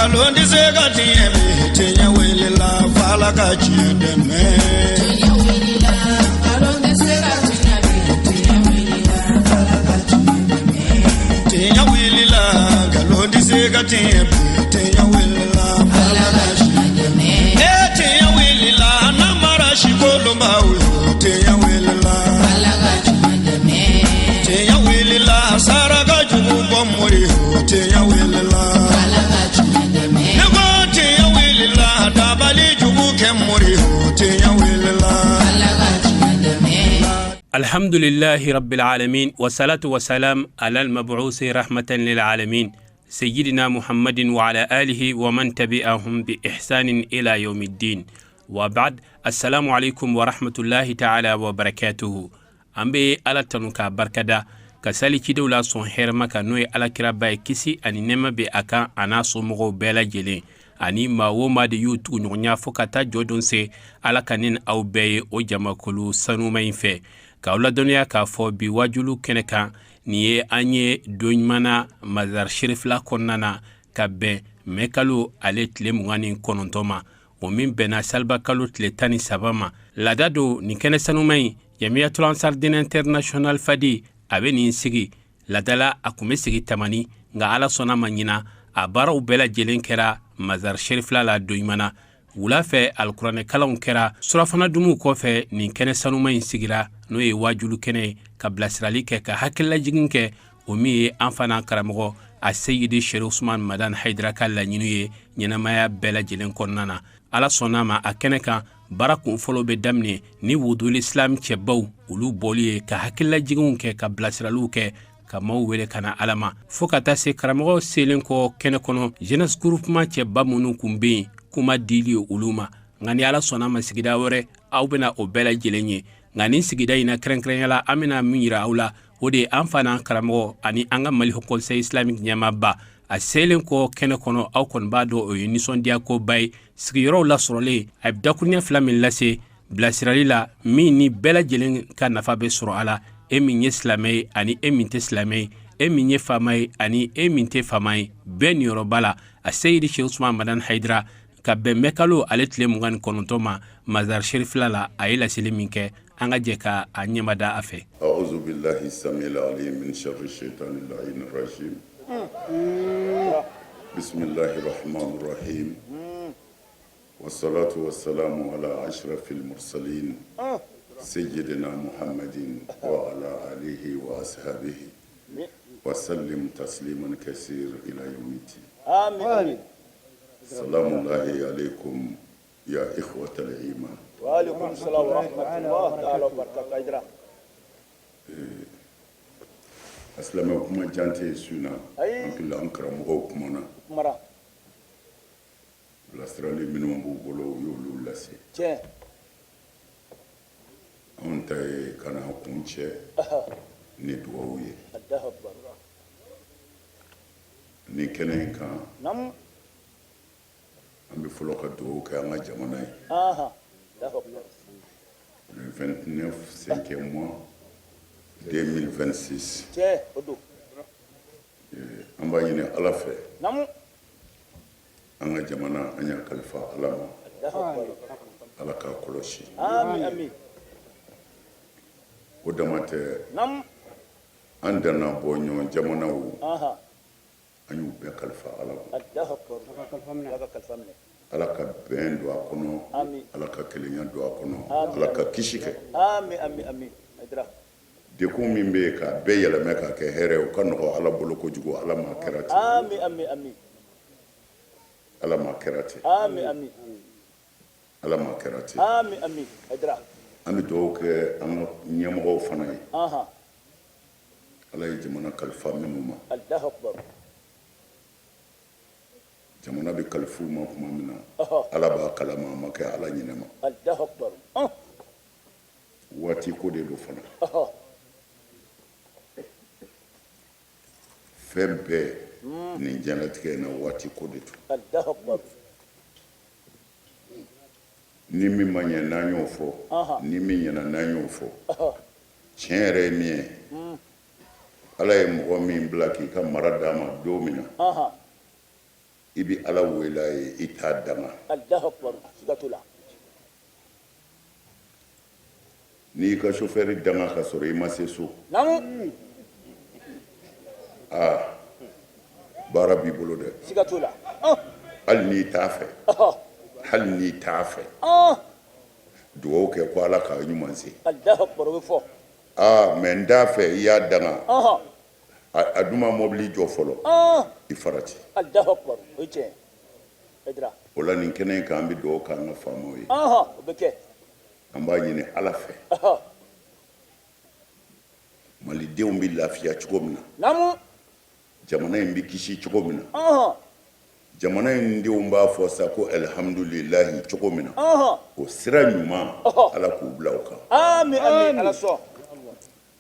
Nkalon tɛ se ka tiɲɛ bi, tiɲɛ wulila f'Ala ka tiɲɛ dɛmɛ. Tiɲɛ wulila, nkalon tɛ se ka tiɲɛ bi, tiɲɛ wulila, Ala ka tiɲɛ dɛmɛ. Tiɲɛ wulila, nkalon tɛ se ka tiɲɛ bi, tiɲɛ wulila Ala ka tiɲɛ dɛmɛ. E tiɲɛ wulila, namara si kolonbaw yo, tiɲɛ wulila. Ala ka tiɲɛ dɛmɛ. Tiɲɛ wulila, saraka jugu bɔ mori yo, tiɲɛ wulila. Ala ka tiɲɛ dɛmɛ. Ne ko tiɲɛ wulila, dabali jugu kɛ mori yo, tiɲɛ wulila. Ala ka tiɲɛ dɛmɛ. الحمد لله رب العالمين والصلاة والسلام على المبعوث رحمة للعالمين سيدنا محمد وعلى آله ومن تبعهم بإحسان إلى يوم الدين وبعد السلام عليكم ورحمة الله تعالى وبركاته. An bɛ Ala tanu k'a barikada, ka sali cidenw la sɔn hɛrɛma kan, n'o ye Alakiraba ye, kisi ani nɛɛma bɛ a kan, a n'a somɔgɔw bɛɛ lajɛlen ani maa o maa de y'u tugu ɲɔgɔnya fo ka taa jɔ don se. Ala ka ne ni aw bɛɛ ye o jamakulu sanuma in fɛ. K'aw ladɔnniya k'a fɔ bi wajulu kɛnɛ kan, nin ye an ye don ɲuman na Mazar Sherifila kɔnɔna na, ka bɛn mɛ kalo ale tile 29 ma, o min bɛnna saliba kalo tile 13 ma. Laada don nin kɛnɛ sanuma in, Jamiyatul Ansar Din International Fadi a bɛ nin sigi. Ladala a kun bɛ sigi Tamani, nka Ala sɔnna ma ɲina a baaraw bɛɛ lajɛlen kɛra Mazar Sherifila la don ɲuman na. Wula fɛ alikuranɛ kalanw kɛra, surafana dumuw kɔfɛ nin kɛnɛ sanuma in sigira, n'o ye wajulu kɛnɛ ye, ka bilasirali kɛ, ka hakililajigin kɛ, o min ye an fana karamɔgɔ a Seyidi Sherif Usman Madan Hayidara ka laɲini ye ɲɛnamaya bɛɛ lajɛlen kɔnɔna na. Ala sɔnna ma, a kɛnɛ kan baara kun fɔlɔ bɛ daminɛ ni Wudul Islam cɛbaw olu bɔli ye, ka hakililajiginw kɛ, ka bilasiraliw kɛ, ka maaw wele ka na Ala ma, fo ka taa se karamɔgɔ selen kɔ kɛnɛ kɔnɔ, jeunesse groupement cɛba minnu kun bɛ yen, kuma dili ye olu ma. Nka ni Ala sɔnna ma, sigida wɛrɛ aw bɛna o bɛɛ lajɛlen ye. Nka nin sigida in na, kɛrɛnkɛrɛnya la, an bɛna min yira aw la, o de ye an fa n'an karamɔgɔ ani an ka Mali Haut Conseil Islamique ɲɛmaaba. A selen kɔ kɛnɛ kɔnɔ, aw kɔni b'a dɔn o ye nisɔndiya koba ye. Sigiyɔrɔw lasɔrɔlen, a bɛ dakuruɲɛ fila min lase bilasirali la, min ni bɛɛ lajɛlen ka nafa bɛ sɔrɔ a la, e min ye silamɛ ye ani e min tɛ silamɛ ye, e min ye faama ye ani e min tɛ faama ye, bɛɛ niyɔrɔ b'a la. A Seyidi Sherif Usman Madan Hayidara, ka bɛn mɛ kalo ale tile 29 ma Mazar Sherifila la, a ye laseli min kɛ, an ka jɛ ka a ɲɛmada a fɛ. أعوذ بالله السميع العليم من شر الشيطان اللعين الرجيم بسم الله الرحمن الرحيم والصلاة والسلام على أشرف المرسلين سيدنا محمد وعلى آله وأصحابه وسلم تسليما كثير إلى يوم الدين. آمين. سلام الله عليكم يا إخوة الإيمان. وعليكم السلام ورحمة الله تعالى وبركاته أجرا. A silamɛ, kuma jan tɛ su in na. Ayi. An hakili la an karamɔgɔw kumana. Kumara. Bilasirali minnu b'u bolo, u y'olu lase. Tiɲɛ. Anw ta ye ka na kun cɛ ni dugawu ye. الله أكبر. Ni kɛnɛ in kan, an bɛ fɔlɔ ka dugawu kɛ an ka jamana ye. الله أكبر. Le 29 5e mois 2026, Tiɲɛ o don. An b'a ɲini Ala fɛ, an ka jamana, an y'a kalifa Ala ma. الله أكبر. Ala k'a kɔlɔsi. آمين آمين. O dama tɛ, an danna bɔ ɲɔgɔn jamanaw, an y'u bɛɛ kalifa Ala ma. الله أكبر. Ala ka kalifa minɛ. Ala ka bɛn don a kɔnɔ. Amin. Ala ka kelenya don a kɔnɔ. Amin. Ala ka kisi kɛ. آمين آمين آمين أجرا. Dekun min bɛ yen, k'a bɛɛ yɛlɛmɛ k'a kɛ hɛrɛ ye, o ka nɔgɔ Ala bolo kojugu. Ala ma kɛra ten. آمين آمين آمين. Ala ma kɛra ten. آمين آمين. Ala ma kɛra ten. آمين آمين أجرا. An bɛ dugawu kɛ an ka ɲɛmɔgɔw fana ye. Ala ye jamana kalifa minnu ma, الله أكبر. jamana bɛ kalifa u ma tuma min na, Ala b'a kalama, a ma kɛ Ala ɲinɛ ma. الله أكبر. Waati ko de don fana. Fɛn bɛɛ nin diɲɛlatigɛ in na, waati ko de don. الله أكبر. Ni min ma ɲɛ, n'an y'o fɔ. Ni min ɲɛna, n'an y'o fɔ. Tiɲɛ yɛrɛ ye min ye, Ala ye mɔgɔ min bila k'i ka mara d'a ma don min na, I bɛ Ala wele a ye, i t'a danga. Alahu akibaru, siga t'o la. N'i y'i ka chauffeur danga ka sɔrɔ i ma se so. Naamu. Aa, baara b'i bolo dɛ. Siga t'o la. Hali n'i t'a fɛ. Hali n'i t'a fɛ. Dugawu kɛ ko Ala k'a ɲuman se. Alahu akibaru, o bɛ fɔ. Aa, mais n t'a fɛ i y'a danga. A dun ma mobili jɔ fɔlɔ. I farati. Alahu akibaru, o ye tiɲɛ ye. Hayidara. O la nin kɛnɛ in kan, an bɛ dugawu k'an ka faamaw ye. O bɛ kɛ. An b'a ɲini Ala fɛ. Malidenw bɛ lafiya cogo min na. Naamu. Jamana in bɛ kisi cogo min na. Jamana in denw b'a fɔ sa ko alihamudulilayi cogo min na. O sira ɲuman, Ala k'u bila o kan. Ami ami, Ala sɔn.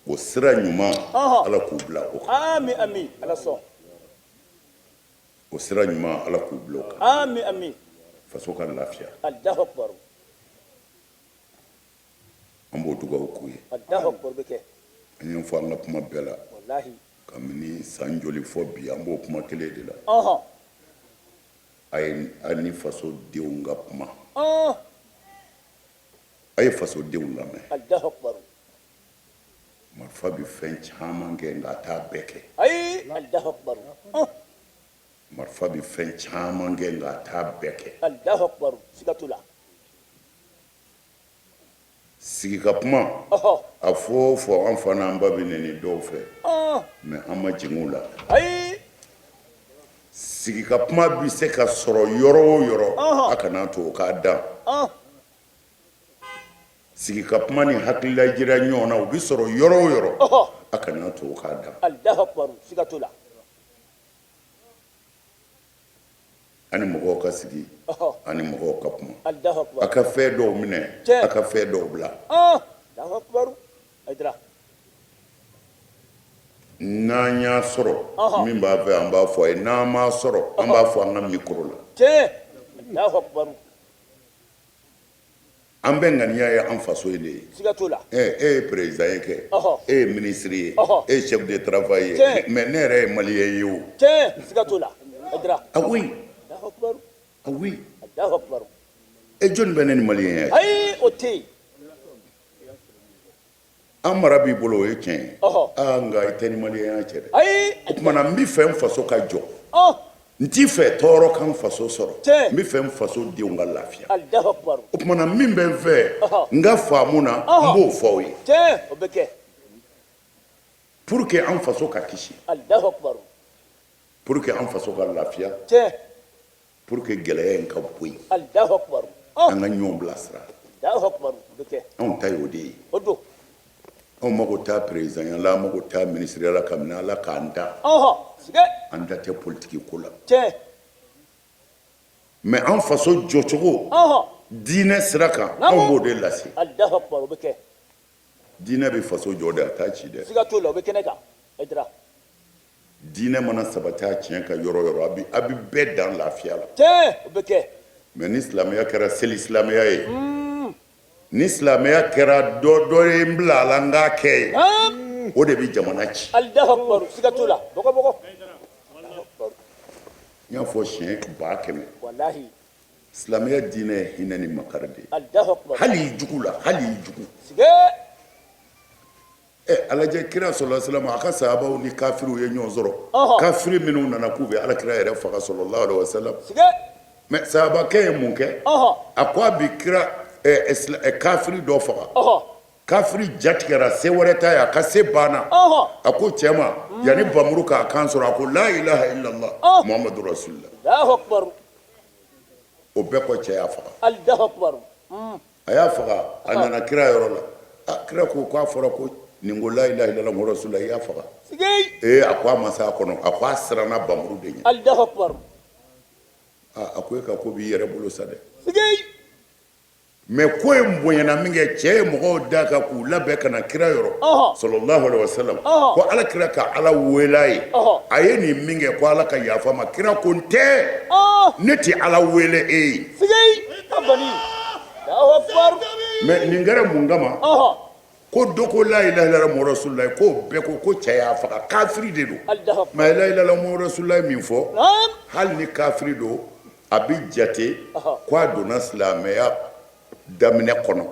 O sira ɲuman, Ala k'u bila o kan. Ami ami, Ala sɔn. O sira ɲuman, Ala k'u bila o kan. Ami ami. Faso ka lafiya. Alahu akibaru. An b'o dugawu k'u ye. Alahu akibaru bɛ kɛ. An y'o fɔ an ka kuma bɛɛ la. Walahi. Kabini san joli fɔ bi, an b'o kuma kelen de la. A ye a ni fasodenw ka kuma. A ye fasodenw lamɛn. Alahu akibaru. Marifa bɛ fɛn caman kɛ, nka a t'a bɛɛ kɛ. Ayi, Alahu akibaru. Marifa bɛ fɛn caman kɛ, nka a t'a bɛɛ kɛ. Alahu akibaru, siga t'o la. Sigi ka kuma, a fɔ o fɔ, an fa n'an ba bɛ nɛni dɔw fɛ, mais an ma jigin u la. Ayi. Sigi ka kuma bɛ se ka sɔrɔ yɔrɔ o yɔrɔ, a kana to o k'a dan. Sigi ka kuma ni hakilila jira ɲɔgɔn na, o bɛ sɔrɔ yɔrɔ o yɔrɔ, a kana to o k'a dan. Alahu akibaru, siga t'o la. Ani mɔgɔw ka sigi, ani mɔgɔw ka kuma, a ka fɛn dɔw minɛ, a ka fɛn dɔw bila. N'an y'a sɔrɔ min b'a fɛ, an b'a fɔ a ye, n'an m'a sɔrɔ, an b'a fɔ an ka micro la. An bɛɛ ŋaniya ye an faso ye de ye. Siga t'o la. E ye président ye kɛ, e ye ministre ye, e ye chef de travail ye, mais ne yɛrɛ ye malien ye o. Tiɲɛ, siga t'o la. Hayidara. Ah oui. Alahu akibaru. Ah oui. Alahu akibaru. E jɔni bɛ ne ni malien ye? Ayi, o tɛ yen. An mara b'i bolo, o ye tiɲɛ ye. Aa, nka i tɛ ni maliyɛnya cɛ dɛ. Ayi. O tuma na n bɛ fɛ n faso ka jɔ. N t'i fɛ tɔɔrɔ ka n faso sɔrɔ. Tiɲɛ. N bɛ fɛ n faso denw ka lafiya. Alahu akibaru. O tuma na min bɛ n fɛ, n ka faamu na, n b'o fɔ aw ye. Tiɲɛ, o bɛ kɛ. Pour que an faso ka kisi. Alahu akibaru. Pour que an faso ka lafiya. Tiɲɛ. Pour que gɛlɛya in ka bɔ yen. Alahu akibaru. An ka ɲɔgɔn bilasira. Alahu akibaru, o bɛ kɛ. Anw ta y'o de ye. O don. Anw mago t'a président la, an mago t'a ministre la, kabini Ala k'an da. Sigɛ. An da tɛ politique ko la. Tiɲɛ. Mais an faso jɔcogo. Diinɛ sira kan, anw b'o de lase. Alahu akibaru, o bɛ kɛ. Diinɛ bɛ faso jɔ de, a t'a ci dɛ. Siga t'o la, o bɛ kɛnɛ kan. Hayidara. Diinɛ mana sabati a tiɲɛ kan yɔrɔ yɔrɔ, a bɛ bɛɛ dan lafiya la. Tiɲɛ, o bɛ kɛ. Mais ni silamɛya kɛra seli silamɛya ye, ni silamɛya kɛra dɔ dɔ ye n bila a la n k'a kɛ ye, o de bɛ jamana ci. Alahu akibaru, siga t'o la. Bɔgɔ bɔgɔ. N y'a fɔ siɲɛ 100 000. Walahi. Silamɛya diinɛ ye hinɛ ni makari de ye. Alahu akibaru. Hali i jugu la, hali i jugu. Sigɛ. Ɛ, a lajɛ, kira sɔlɔla salam, a ka sahabaw ni kafiriw ye ɲɔgɔn sɔrɔ. Kafiri minnu nana k'u bɛ ala kira yɛrɛ faga sɔlɔla alaihi wasalam. Mais sahabakɛ ye mun kɛ? A ko a bɛ kira kafiri dɔ faga. Kafiri jatigɛra, se wɛrɛ t'a ye, a ka se banna. A ko cɛ ma, yanni bamuru k'a kan sɔrɔ, a ko la ilaha illallah muhammadu rasulullah. O bɛɛ kɔ, cɛ y'a faga. A y'a faga, a nana kira yɔrɔ la. A kira ko k'a fɔra ko nin ko la ilaha illallah muhammadu rasulullah, i y'a faga. Ee, a ko a ma s'a kɔnɔ, a ko a siranna bamuru de ɲɛ. A ko e ka ko b'i yɛrɛ bolo sa dɛ. Mais ko in bonyana min kɛ, cɛ ye mɔgɔw da kan k'u labɛn ka na kira yɔrɔ sɔlɔlahu alaihi wasallam, ko ala kira ka Ala wele a ye, a ye nin min kɛ, ko Ala ka yafa ma. Kira ko n tɛ, ne tɛ Ala wele e ye. Mais nin kɛra mun kama? Ko dɔ ko la ilaha illallah muhammadu rasulullah, k'o bɛɛ ko ko cɛ y'a faga, kafiri de don. Mais la ilaha illallah muhammadu rasulullah min fɔ, hali ni kafiri don, a bɛ jate ko a donna silamɛya daminɛ kɔnɔ.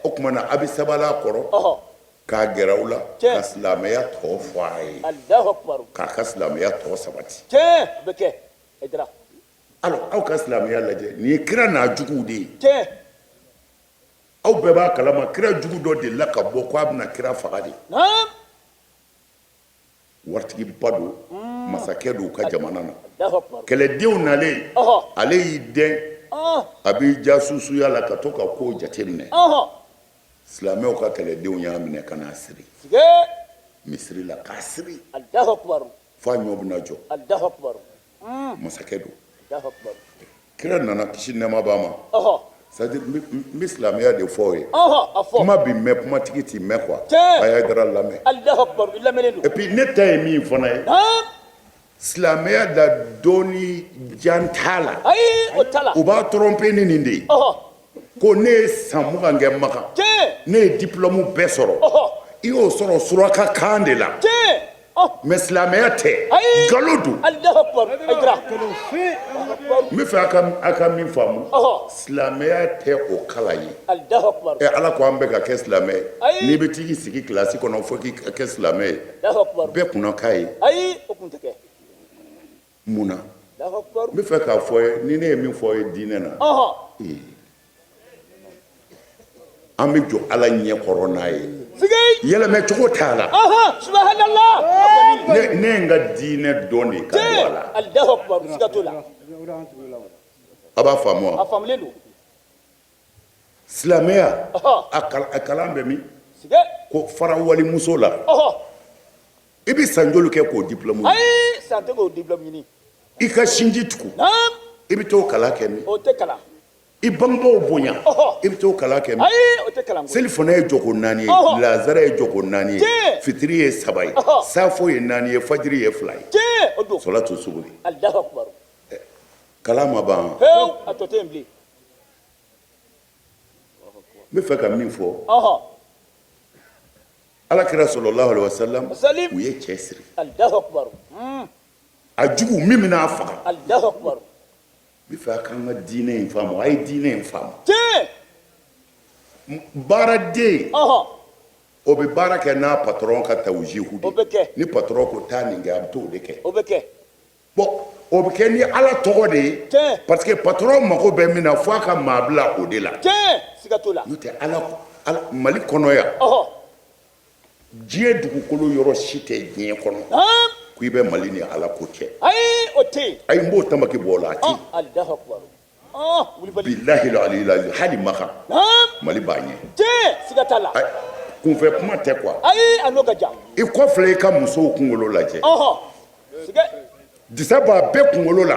O tuma na a bɛ sabali a kɔrɔ k'a gɛrɛ aw la ka silamɛya tɔ fɔ a ye, k'a ka silamɛya tɔ sabati. Alors aw ka silamɛya lajɛ, nin ye kira n'a juguw de ye. Aw bɛɛ b'a kalama, kira jugu dɔ delila ka bɔ ko a bɛna kira faga de. Waritigiba don, masakɛ don u ka jamana na. Kɛlɛdenw nalen, ale y'i dɛn, a b'i jasusuya la ka to ka kow jateminɛ. Silamɛw ka kɛlɛdenw y'a minɛ ka n'a siri misiri la, k'a siri f'a ɲɔ bɛna jɔ. Masakɛ don. Kira nana, kisi nɛɛma b'a ma. C'est à dire, n bɛ silamɛya de fɔ aw ye. Kuma bi mɛn, kumatigi ti mɛn quoi. A y'a dara lamɛn. Et puis ne ta ye min fana ye, silamɛya la, dɔɔni jan t'a la. U b'a tromper ni nin de ye ko ne ye san 20 kɛ Makan, ne ye diplôme bɛɛ sɔrɔ. I y'o sɔrɔ suraka kan de la, mais silamɛya tɛ, nkalon don. N bɛ fɛ a ka min faamu, silamɛya tɛ o kalan ye. Ɛ, Ala ko an bɛɛ ka kɛ silamɛ ye. N'i bɛ t'i sigi kilasi kɔnɔ fo k'i ka kɛ silamɛ ye, bɛɛ kunna k'a ye mun na? N bɛ fɛ k'a fɔ ye, ni ne ye min fɔ ye diinɛ na, an bɛ jɔ Ala ɲɛ kɔrɔ n'a ye, yɛlɛmɛ cogo t'a la. Ne ye n ka diinɛ dɔn de ka don a la. A b'a faamu wa? Silamɛya a kalan bɛ min ko fara walimuso la, i bɛ san joli kɛ k'o diplôme? Ayi, i ka sinji tugu, i bɛ t'o kalan kɛ min? I bangebaaw bonya, i bɛ t'o kalan kɛ min? Seli fana ye jɔko naani ye, lazara ye jɔko naani ye, fitiri ye saba ye, safo ye naani ye, fajiri ye fila ye, salatu subuhi. Kalan ma ban. N bɛ fɛ ka min fɔ, Ala kira sallallahu alaihi wasallam, u ye cɛ siri, a jugu min bɛna a faga. N bɛ fɛ a k'an ka diinɛ in faamu. A ye diinɛ in faamu. Baaraden, o bɛ baara kɛ n'a patɔrɔn ka tawujihu de. Ni patɔrɔn ko taa nin kɛ, a bɛ t'o de kɛ. Bon, o bɛ kɛ ni Ala tɔgɔ de ye, parce que patɔrɔn mago bɛ min na, fo a ka maa bila o de la. N'o tɛ, Ala, Mali kɔnɔ yan, diɲɛ dugukolo yɔrɔ si tɛ diɲɛ kɔnɔ ko i bɛ Mali ni Ala ko cɛ. Ayi, n b'o tamaki bɔ o la, a tɛ. Bilahi aliyil, hali Makan, Mali b'a ɲɛ. Kunfɛ kuma tɛ quoi. I kɔ filɛ, i ka musow kunkolo lajɛ, disa b'a bɛɛ kunkolo la.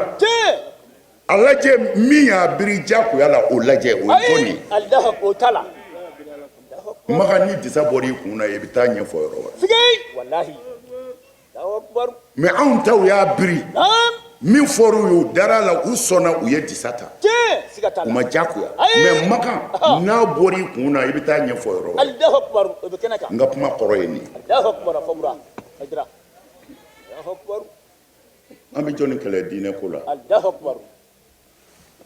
A lajɛ, min y'a biri jagoya la, o lajɛ, o ye jɔn ye? Makan, ni disa bɔra i kun na, i bɛ taa ɲɛfɔ yɔrɔ wɛrɛ. Mais anw taw y'a biri, min fɔra u ye, u dara la, u sɔnna, u ye disa ta, u ma jagoya. Mais Makan, n'a bɔra i kun na, i bɛ taa ɲɛfɔ yɔrɔ wɛrɛ. N ka kuma kɔrɔ ye nin ye. An bɛ jɔnni kɛlɛ diinɛ ko la?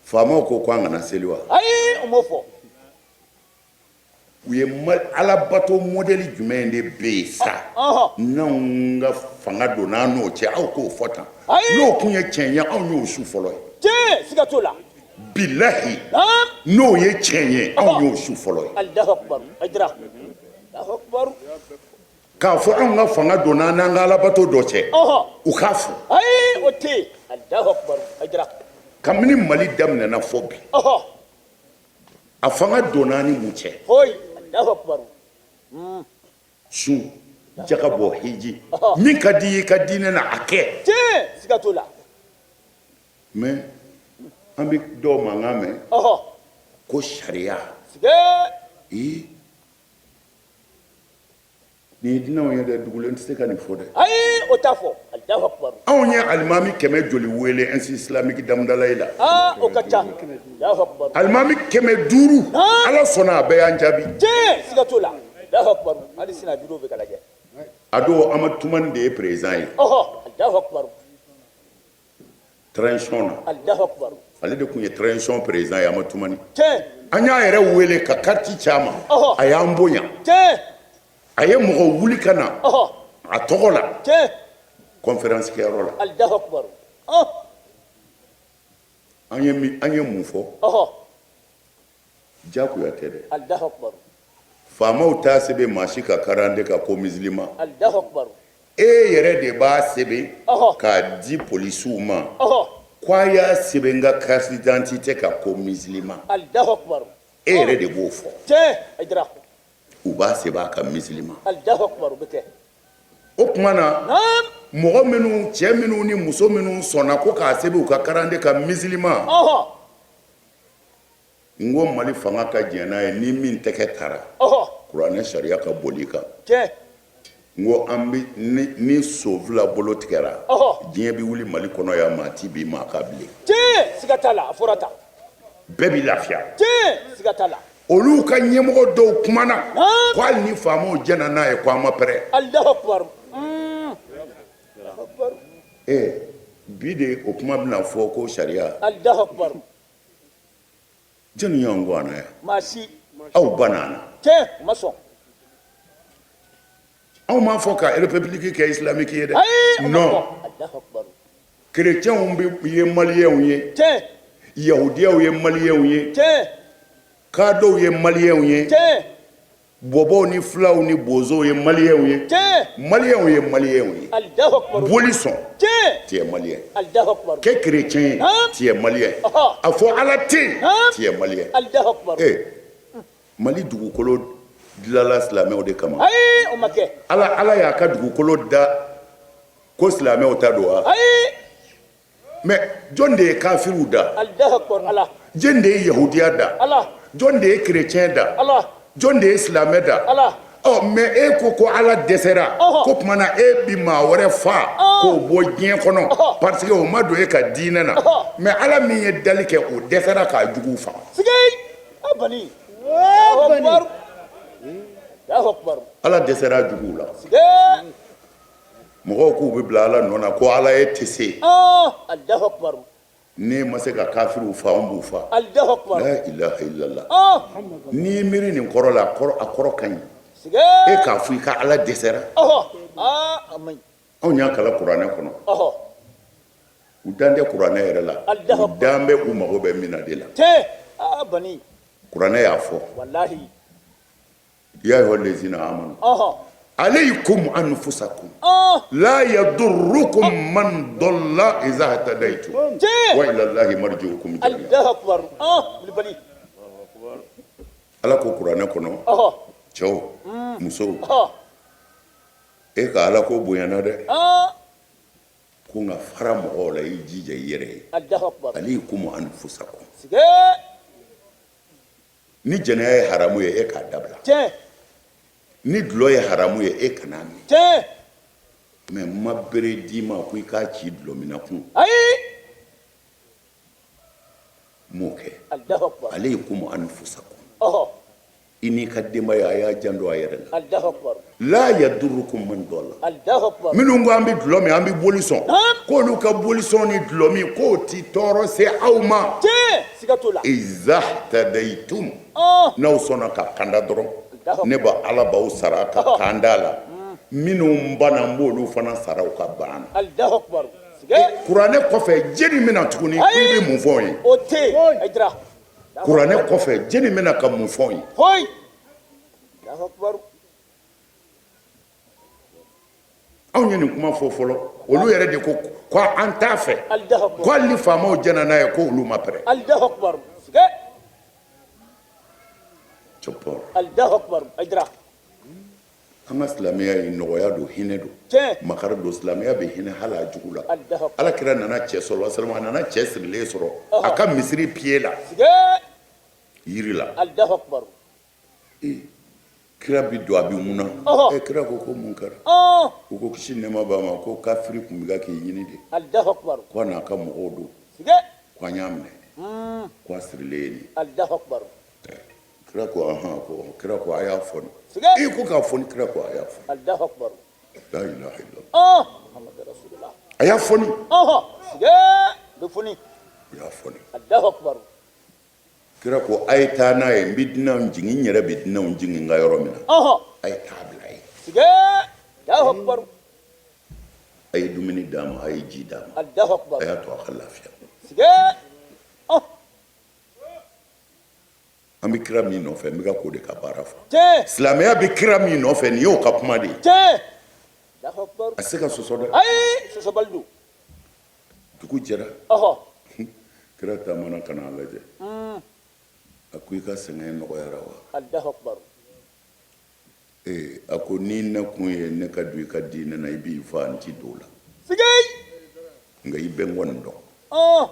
Faamaw ko ko an kana seli wa? U ye alabato modèle jumɛn de bɛ yen sa n'anw ka fanga donna an n'o cɛ? Aw k'o fɔ tan. N'o tun ye tiɲɛ ye, anw y'o su fɔlɔ ye. Bilahi, n'o ye tiɲɛ ye, anw y'o su fɔlɔ ye. K'a fɔ anw ka fanga donna n'an ka alabato dɔ cɛ, u k'a fɔ. Kabini Mali daminɛna fɔ bi, a fanga donna ni mun cɛ? Sun, jaka bɔ, hiji, min ka di i ka diinɛ na, a kɛ. Mais an bɛ dɔw mankan mɛn ko sariya. Ee, nin ye dunanw ye dɛ, dugulen tɛ se ka nin fɔ dɛ. Ayi, o t'a fɔ. Alahu akubaru. Anw ye alimami kɛmɛ joli wele Institut islamique d'Amudalayi la? Aa, o ka ca. Alahu akubaru. Alimami 500, Ala sɔnna, a bɛɛ y'an jaabi. Tiɲɛ, siga t'o la. Alahu akbar. Hali sini a vidéo bɛ ka lajɛ. A don Amadu Tumani de ye président ye. Ɔhɔ. Alahu akbar. Transition na. Alahu akbar. Ale de tun ye transition président ye, Amadu Tumani. Tiɲɛ. An y'a yɛrɛ wele ka carte ci a ma. Ɔhɔ. A y'an bonya. Tiɲɛ. A ye mɔgɔ wuli ka na. Ɔhɔ. A tɔgɔ la. Tiɲɛ. Conférence kɛyɔrɔ la. Alahu akbar. Ɔh. An ye mun fɔ? Ɔhɔ. Jagoya tɛ dɛ. Alahu akbar. Faamaw t'a sɛbɛn maa si ka carte kan ko musulman. Alahu akbar. E yɛrɛ de b'a sɛbɛn Ɔhɔ. k'a di polisiw ma. Ɔhɔ. Ko a y'a sɛbɛn n ka carte d'identité kan ko musulman. Alahu akbar. E yɛrɛ de b'o fɔ. Tiɲɛ. Hayidara. U b'a sɛbɛn a kan musulman. Alahu akbar, o bɛ kɛ. O tuma na, Naam. mɔgɔ minnu, cɛ minnu ni muso minnu sɔnna ko k'a sɛbɛn u ka carte kan musulman. Ɔhɔ. N ko Mali fanga ka jɛn n'a ye, ni min tɛgɛ tara. Ɔhɔ. Kuranɛ sariya ka boli kan. Tiɲɛ. N ko an bɛ ni so fila bolo tigɛra. Ɔhɔ. Diɲɛ bɛ wuli Mali kɔnɔ yan, maa ti bin maa kan bilen. Tiɲɛ. Siga t'a la, a fɔra tan. Bɛɛ b'i lafiya. Tiɲɛ. Siga t'a la. Olu ka ɲɛmɔgɔ dɔw kumana. Naam. Ko hali ni faamaw jɛnna n'a ye, ko an ma pɛrɛ. Alahu akbar. Alahu akbar. Ee, bi de o kuma bɛna fɔ ko sariya. Alahu akbar. Jɔnni y'anw gɔ na yan? Maa si. Aw banna an na. Tiɲɛ, u ma sɔn. Anw m'a fɔ ka république kɛ islamique ye dɛ. Ayi, o ma Non. fɔ. Alahu akbar. Chrétiens bɛ ye maliyɛnw ye. Tiɲɛ. Yahudiyaw ye maliyɛnw ye. Tiɲɛ. Kadɔw ye maliyɛnw ye. Tiɲɛ. Bɔbɔw ni fulaw ni bozow ye maliyɛnw ye. Tiɲɛ. Maliyɛnw ye maliyɛnw ye. Alahu akbar. Boli sɔn. Tiɲɛ. Tu es malien. Alahu akbar. Kɛ chrétien ye. Naam. Tu es malien. Ɔhɔ. A fɔ Ala tɛ yen. Naam. Tu es malien. Alahu akbar. Eh, Mali dugukolo dilala silamɛw de kama. Ayi, o ma kɛ. Ala y'a ka dugukolo da ko silamɛw ta don wa? Ayi. Mais jɔn de ye kafiriw da? Alahu akbar, Ala. Jɔn de ye yahudiya da? Ala. Jɔn de ye chrétien da? Ala. Jɔn de ye silamɛ da? Ala. Ɔ, mais e ko ko Ala dɛsɛra. Ɔhɔ. Ko tuma na e bi maa wɛrɛ fa k'o bɔ diɲɛ kɔnɔ. Ɔhɔ. Parce que o ma don e ka diinɛ na. Ɔhɔ. Mais Ala min ye dali kɛ, o dɛsɛra k'a juguw faga. Sigi. A bani. Alahu akbar. Alahu akbar. Ala dɛsɛra a juguw la. Sigi. Mɔgɔw k'u bɛ bila Ala nɔ na ko Ala e tɛ se. Alahu akbar. N'e ma se ka kafiriw fa, anw b'u fa. Alahu akbar. La ilaha illallah. N'i y'i miiri nin kɔrɔ la, a kɔrɔ ka ɲi. Sigi. E k'a fɔ i ka Ala dɛsɛra. Ɔhɔ. Aa, a man ɲi. Anw y'a kalan kuranɛ kɔnɔ. Ɔhɔ. U dan tɛ kuranɛ yɛrɛ la. Alahu U akbar. dan bɛ u mago bɛ min na de la. Tiɲɛ. Aa, bani. Kuranɛ y'a fɔ. Walahi. Ya ayyuha allazina amanu. Ɔhɔ. Alaykum anfusakum. Ɔh. La yadurrukum man dalla iza hadaytum. Tiɲɛ. Wa ila Allahi marji'ukum jami'a. Alahu akbar. Wulibali. Ala ko kuranɛ kɔnɔ. Ɔhɔ. Cɛw, musow. Ɔhɔ. E ka Ala ko bonyana dɛ. Ɔh. Ko nka fara mɔgɔw la, i jija i yɛrɛ ye. Alahu akbar. Alaykum anfusakum. Sigi. Ni jɛnɛya ye haramu ye, e k'a dabila. Tiɲɛ. Ni dulɔ ye haramu ye, e kan'a min. Tiɲɛ. Mais n ma bere d'i ma ko i k'a ci dulɔminna kun. Ayi. N m'o kɛ. Alahu akbar. Alaykum anfusakum. Ɔhɔ. I n'i ka denbaya, a y'a janto a yɛrɛ la. Alahu akbar. La yadurukum man dalla. Alahu akbar. Minnu ko an bɛ dulɔ min, an bɛ boli sɔn. Naam. K'olu ka boli sɔn ni dulɔ min, k'o ti tɔɔrɔ se aw ma. Tiɲɛ. Siga t'o la. Iza tadaytum. Ɔh. N'aw sɔnna ka kanda dɔrɔn, Alahu ne ba Ala b'aw sara ka Ɔhɔ. kanda la. Minnu banna, n b'olu fana sara u ka ban na. Alahu akbar. Sigi. Kuranɛ kɔfɛ, jɛni bɛna tuguni ko i bɛ mun fɔ n ye? O tɛ yen. Hayidara. Kuranɛ kɔfɛ, jɛni bɛna ka mun fɔ n ye? Foyi. Alahu akbar. Anw ye nin kuma fɔ fɔlɔ, olu yɛrɛ de ko ko an t'a fɛ. Alahu akbar. Ko hali ni faamaw jɛnna n'a ye, ko olu ma pɛrɛ. Alahu akbar. Sigi. Cɔpɔ. Alahu akbar. Hayidara. An ka silamɛya ye nɔgɔya don, hinɛ don. Tiɲɛ. Makari don, silamɛya bɛ hinɛ hali a jugu la. Alahu akbar. Ala kira nana cɛ sɔrɔ, salama, a nana cɛ sirilen sɔrɔ a ka misiri pied la. Sigi. Yiri la. Alahu akbar. Kira bi don, a bi mun na? Ɔhɔ. Kira ko ko mun kɛra? Ɔh. U ko kisi nɛɛma b'a ma, ko kafiri tun bɛ ka k'i ɲini de. Alahu akbar. Ko a n'a ka mɔgɔw don. Sigi. Ko an y'a minɛ. Ko a sirilen ye nin. Alahu akbar. Kira ko ahan, ko kira ko a y'a foni. Siga. I ko k'a foni, kira ko a y'a foni. Allahu akbar. La ilaha illallah. Muhammadu rasulullah. A y'a foni. Siga bɛ foni. U y'a foni. Allahu akbar. Kira ko a ye taa n'a ye, n bɛ dunanw jigin, n yɛrɛ bɛ dunanw jigin n ka yɔrɔ min na. A ye taa bila yen. Siga. Allahu akbar. A ye dumuni d'a ma, a ye ji d'a ma. Allahu akbar. A y'a to a ka lafiya. Siga. An bɛ kira min nɔfɛ, n bɛ ka k'o de ka baara fɔ. Tiɲɛ. Silamɛya bɛ kira min nɔfɛ, nin y'o ka kuma de ye. Tiɲɛ. Allahu akbar. A tɛ se ka sɔsɔ dɛ. Ayi, sɔsɔbali don. Dugu jɛra. Kira taamana ka n'a lajɛ. A ko i ka sɛgɛn nɔgɔyara wa? Allahu akbar. Ee, a ko n'i nakun ye ne ka don i ka diinɛ na, i b'i fa, n ti don o la. Siga. Nka i bɛ n kɔni dɔn.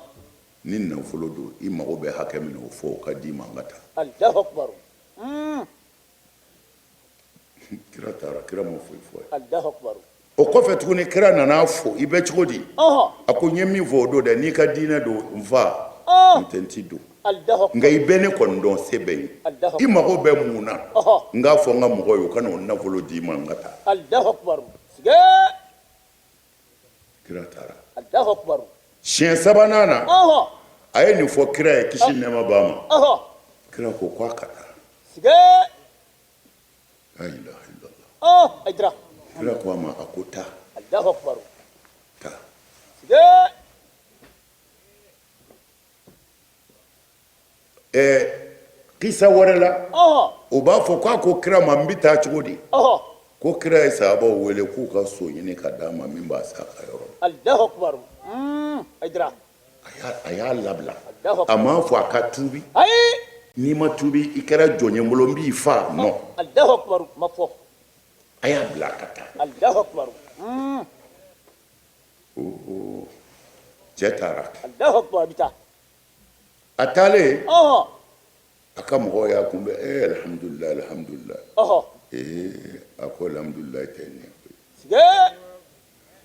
Ni nafolo don, i mago bɛ hakɛ min na, o fɔ, o ka d'i ma, n ka taa. Allahu akbar. Kira taara, kira ma foyi fɔ a ye. Allahu akbar. O kɔfɛ tuguni, kira nana fo, i bɛ cogo di? A ko n ye min fɔ o don dɛ, n'i ka diinɛ don, n fa, n tɛ n ti don. Allahu akbar. Nka i bɛ ne kɔni dɔn, se bɛ n ye. Allahu I mago bɛ mun na? N k'a fɔ n ka mɔgɔw ye, u ka na o nafolo d'i ma, n ka taa. Allahu akbar. Siga. Kira taara. Allahu akbar. Siɲɛ sabanan na, a ye nin fɔ kira ye, kisi nɛɛma b'a ma. Kira ko k'a ka taa. Siga. La ilaha illallah. Aidara. Kira ko a ma, a ko taa. Allahu akbar. Taa. Siga. Kisa wɛrɛ la, o b'a fɔ k'a ko kira ma, n bɛ taa cogo di? Ko kira ye sahabaw wele k'u ka so ɲini ka d'a ma min b'a s'a ka yɔrɔ. Allahu akbar. Aidara. A y'a labila. A m'a fɔ a ka tuubi. Ayi. N'i ma tuubi, i kɛra jɔn ye n bolo, n b'i fa. Non. Allahu akbar. Ma fɔ. A y'a bila ka taa. Allahu akbar. Cɛ taara. Allahu akbar, a bɛ taa. A taalen. A ka mɔgɔw y'a kunbɛn. Alhamdulilayi, alhamdulilayi. A ko alhamdulilayi tɛ nin ye koyi.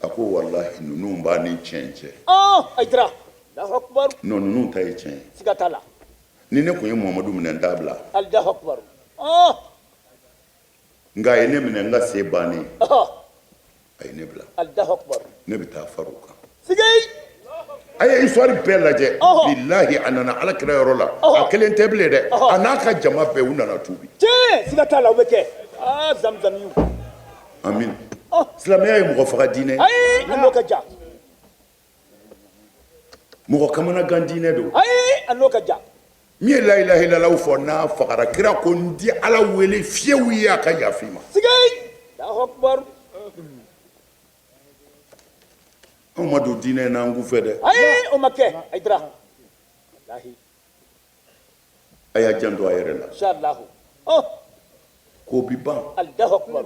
A ko walahi ninnu b'a ni tiɲɛ cɛ. Aidara. Allahu akbar. Non, ninnu ta ye tiɲɛ ye. Siga t'a la. Ni ne tun ye Muhamadu minɛ, n t'a bila. Allahu akbar. Nka a ye ne minɛ, n ka se bannen. A ye ne bila. Allahu akbar. Ne bɛ taa far'u kan. Siga. A ye histoire bɛɛ lajɛ. Bilahi, a nana ala kira yɔrɔ la. A kelen tɛ bilen dɛ. A n'a ka jama bɛɛ, u nana tuubi. Tiɲɛ, siga t'a la, o bɛ kɛ. Zamzamiw. Amin. Silamɛya ye mɔgɔ faga diinɛ. Ayi, a n'o ka jan. Mɔgɔ kamanagan diinɛ don. Ayi, a n'o ka jan. Min ye la ilaha illallah fɔ n'a fagara, kira ko n di ala wele fiyewu ye a ka yafa i ma. Siga. Allahu akbar. Anw ma don diinɛ n'an kun fɛ dɛ. Ayi, o ma kɛ. Aidara. Walahi. A y'a janto a yɛrɛ la. Inshallah. Ko bi ban. Allahu akbar.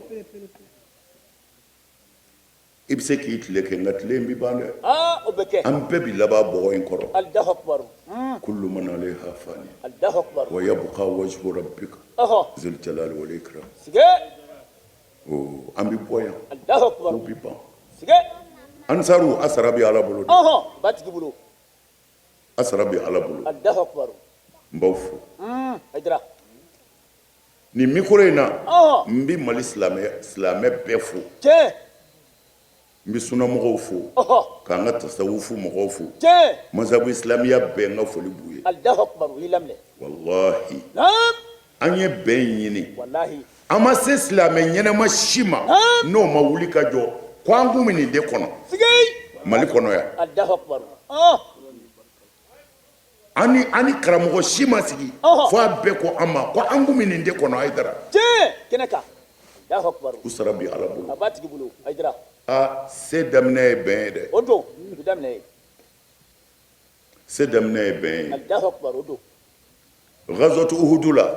I bɛ se k'i tile kɛ, nka tile in bi ban dɛ. O bɛ kɛ. An bɛɛ bi laban bɔgɔ in kɔrɔ. Allahu akbar. Kullu man alayha fani. Allahu akbar. Wa yabqa wajhu rabbika. Zul jalali wal ikram. Sige. An bi bɔ yan. Allahu akbar. Ko bi ban. Sige. Ansaru, a sara bi Ala bolo. Ba tigi bolo. A sara bi Ala bolo. Allahu akbar. N b'aw fo. Aidara. Nin micro in na, n bɛ Mali silamɛ bɛɛ fo. Tiɲɛ. N bɛ sunamɔgɔw fo. K'an ka tasawufu mɔgɔw fo. Tiɲɛ. Masabu islamiya bɛɛ, n ka foli b'u ye. Allahu akbar, u y'i laminɛ. Walahi. Naam. An ye bɛn ɲini. Walahi. An ma se silamɛ ɲɛnama si ma. N'o ma wuli ka jɔ ko an kun bɛ nin de kɔnɔ. Sigi. Mali kɔnɔ yan. Allahu akbar. An ni karamɔgɔ si ma sigi. Fo a bɛɛ ko an ma ko an kun bɛ nin de kɔnɔ Ayidara. Tiɲɛ, kɛnɛ kan. Allahu akbar. U sara bi Ala bolo. A b'a tigi bolo Ayidara. Se daminɛ ye bɛn ye dɛ. O don, o daminɛ ye. Se daminɛ ye bɛn ye. Allahu akbar, o don. Ghazwatu Uhudu la.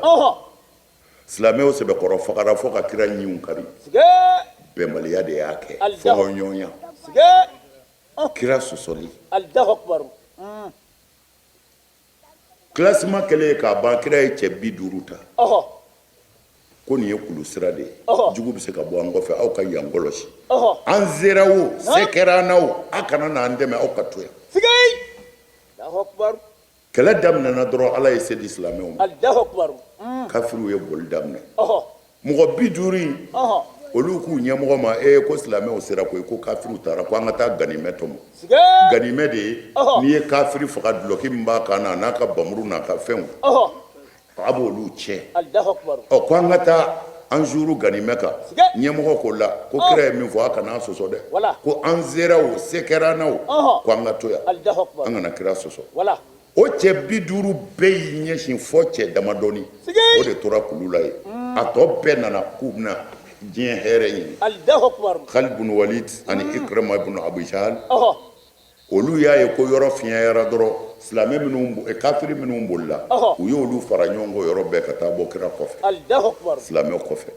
Silamɛw sɛbɛkɔrɔ fagara fo ka kira ɲinw kari. Sige. Bɛnbaliya de y'a kɛ. Fɔɲɔgɔnya. Sige. Kira sɔsɔli. Allahu akbar. Classement kɛlen k'a ban, kira ye cɛ 50 ta. Ko nin ye kulu sira de ye. Jugu bɛ se ka bɔ an kɔfɛ, aw ka yan kɔlɔsi. An sera o, se kɛra an na o, aw kana n'an dɛmɛ, aw ka to yan. Sige. Allahu akbar. Kɛlɛ daminɛna dɔrɔn, Ala ye se di silamɛw ma. Alahu akibaru. Kafiriw ye boli daminɛ. Mɔgɔ 50 in, olu k'u ɲɛmɔgɔ ma: ee, ko silamɛw sera koyi, ko kafiriw taara, ko an ka taa ganimɛ tɔmɔ. Ganimɛ de ye n'i ye kafiri faga, dulɔki min b'a kan na, a n'a ka bamuru n'a ka fɛnw, a b'olu cɛ. Alahu akibaru. Ɔ, ko an ka taa an zuru ganimɛ kan. Ɲɛmɔgɔ ko la ko kira ye min fɔ, a kana sɔsɔ dɛ. Ko an sera, o se kɛra an na, o ko an ka to yan, Alahu akibaru. an kana kira sɔsɔ. O cɛ 50 bɛɛ y'i ɲɛsin fɔ cɛ damadɔni, o de tora kulu la yen. A tɔ bɛɛ nana k'u bɛna diɲɛ hɛrɛ ɲini. Alahu akibaru. Khalid bin Walid ani Ikrima ibn Abu Jahl, olu y'a ye ko yɔrɔ fiɲɛyara dɔrɔn, silamɛ minnu, kafiri minnu bolila, u y'olu fara ɲɔgɔn kan yɔrɔ bɛɛ ka taa bɔ kira kɔfɛ, Alahu akibaru. silamɛ kɔfɛ.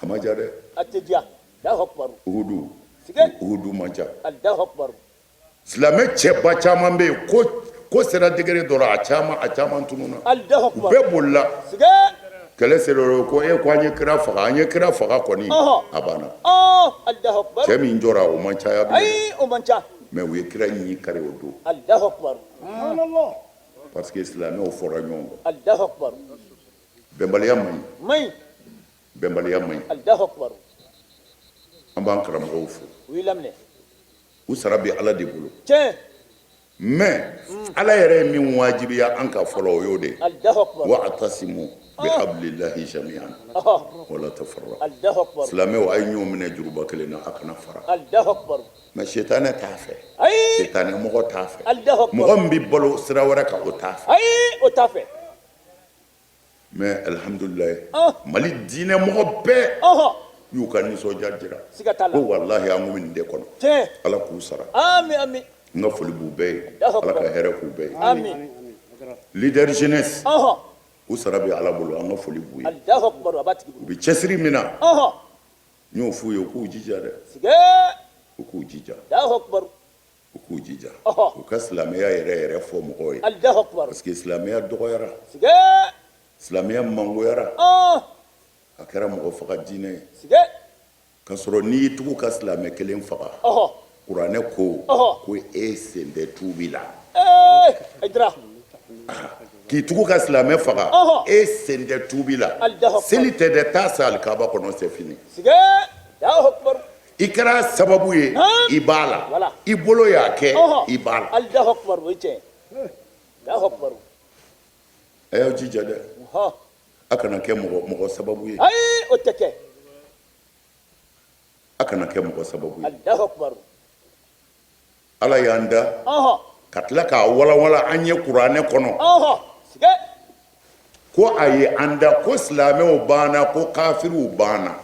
A ma diya dɛ. A tɛ diya. Alahu akibaru. Uhudu, Uhudu ma diya. Alahu akibaru. Silamɛ cɛba caman bɛ yen, ko sera degré dɔ la, a caman tununna. Alahu U akibaru. bɛɛ bolila. Kɛlɛ sera o ko e ko an ye kira faga, an ye kira faga kɔni, a banna. Alahu akibaru. Cɛ min jɔra, o man caya bilen. Ayi, o man ca. Mais u ye kira ɲi kari o don, Alahu akibaru. parce que silamɛw fɔra ɲɔgɔn kɔ. Alahu akibaru. Bɛnbaliya man ɲi. Man ɲi. Bɛnbaliya man ɲi. Alahu akibaru. An b'an karamɔgɔw fo. U y'i laminɛ. U sara bɛ Ala de bolo. Mais Ala yɛrɛ ye min wajibiya an ka fɔlɔ, o y'o de ye: Alahu akibaru. Wa'tasimu bihablillahi jami'an wala tafarraqu. Alahu akibaru. Silamɛw, a ye ɲɔgɔn minɛ juruba kelen na, a kana fara. Alahu akibaru. Mais sitanɛ t'a fɛ. Ayi. Sitanɛ mɔgɔ t'a fɛ. Alahu akibaru. Mɔgɔ min bɛ balo sira wɛrɛ kan, o t'a fɛ. Ayi, o t'a fɛ. Mais alhamdulilayi, Mali diinɛ mɔgɔ bɛɛ y'u ka nisɔndiya jira Siga t'a la. ko walahi, an kun bɛ nin de kɔnɔ. Ala k'u sara. Ami, ami. N ka foli b'u bɛɛ ye. Alahu Ala ka akibaru. hɛrɛ k'u bɛɛ ye. Ami. Leader jeunesse, u sara bɛ Ala bolo, an ka foli b'u ye. Alahu akibaru, a b'a tigi U bolo. bɛ cɛsiri min na, n y'o f'u ye, u k'u jija dɛ. U k'u jija. Alahu akibaru. U k'u jija, u ka silamɛya yɛrɛ yɛrɛ fɔ mɔgɔw ye, Alahu akibaru. parce que silamɛya dɔgɔyara, silamɛya mangoyara, a kɛra mɔgɔ faga diinɛ ye, k'a sɔrɔ n'i y'i tugu ka silamɛ kelen faga, kuranɛ ko ko e sen tɛ tuubi la. Ee, Hayidara. K'i tugu ka silamɛ faga, e sen tɛ tuubi la. Alahu akibaru. Seli tɛ dɛ, taa sa alikaba kɔnɔ, c'est fini. Alahu akibaru. I kɛra sababu ye, i b'a la. I bolo y'a kɛ, i b'a la. Alahu akibaru, o ye tiɲɛ ye. Alahu akibaru. A y'aw jija dɛ, a kana kɛ mɔgɔ mɔgɔ sababu ye. Ayi, o tɛ kɛ. A kana kɛ mɔgɔ sababu ye. Alahu akibaru. Ala y'an da ka tila k'a walawala an ye kuranɛ kɔnɔ ko a ye an da ko silamɛw banna, ko kafiriw banna.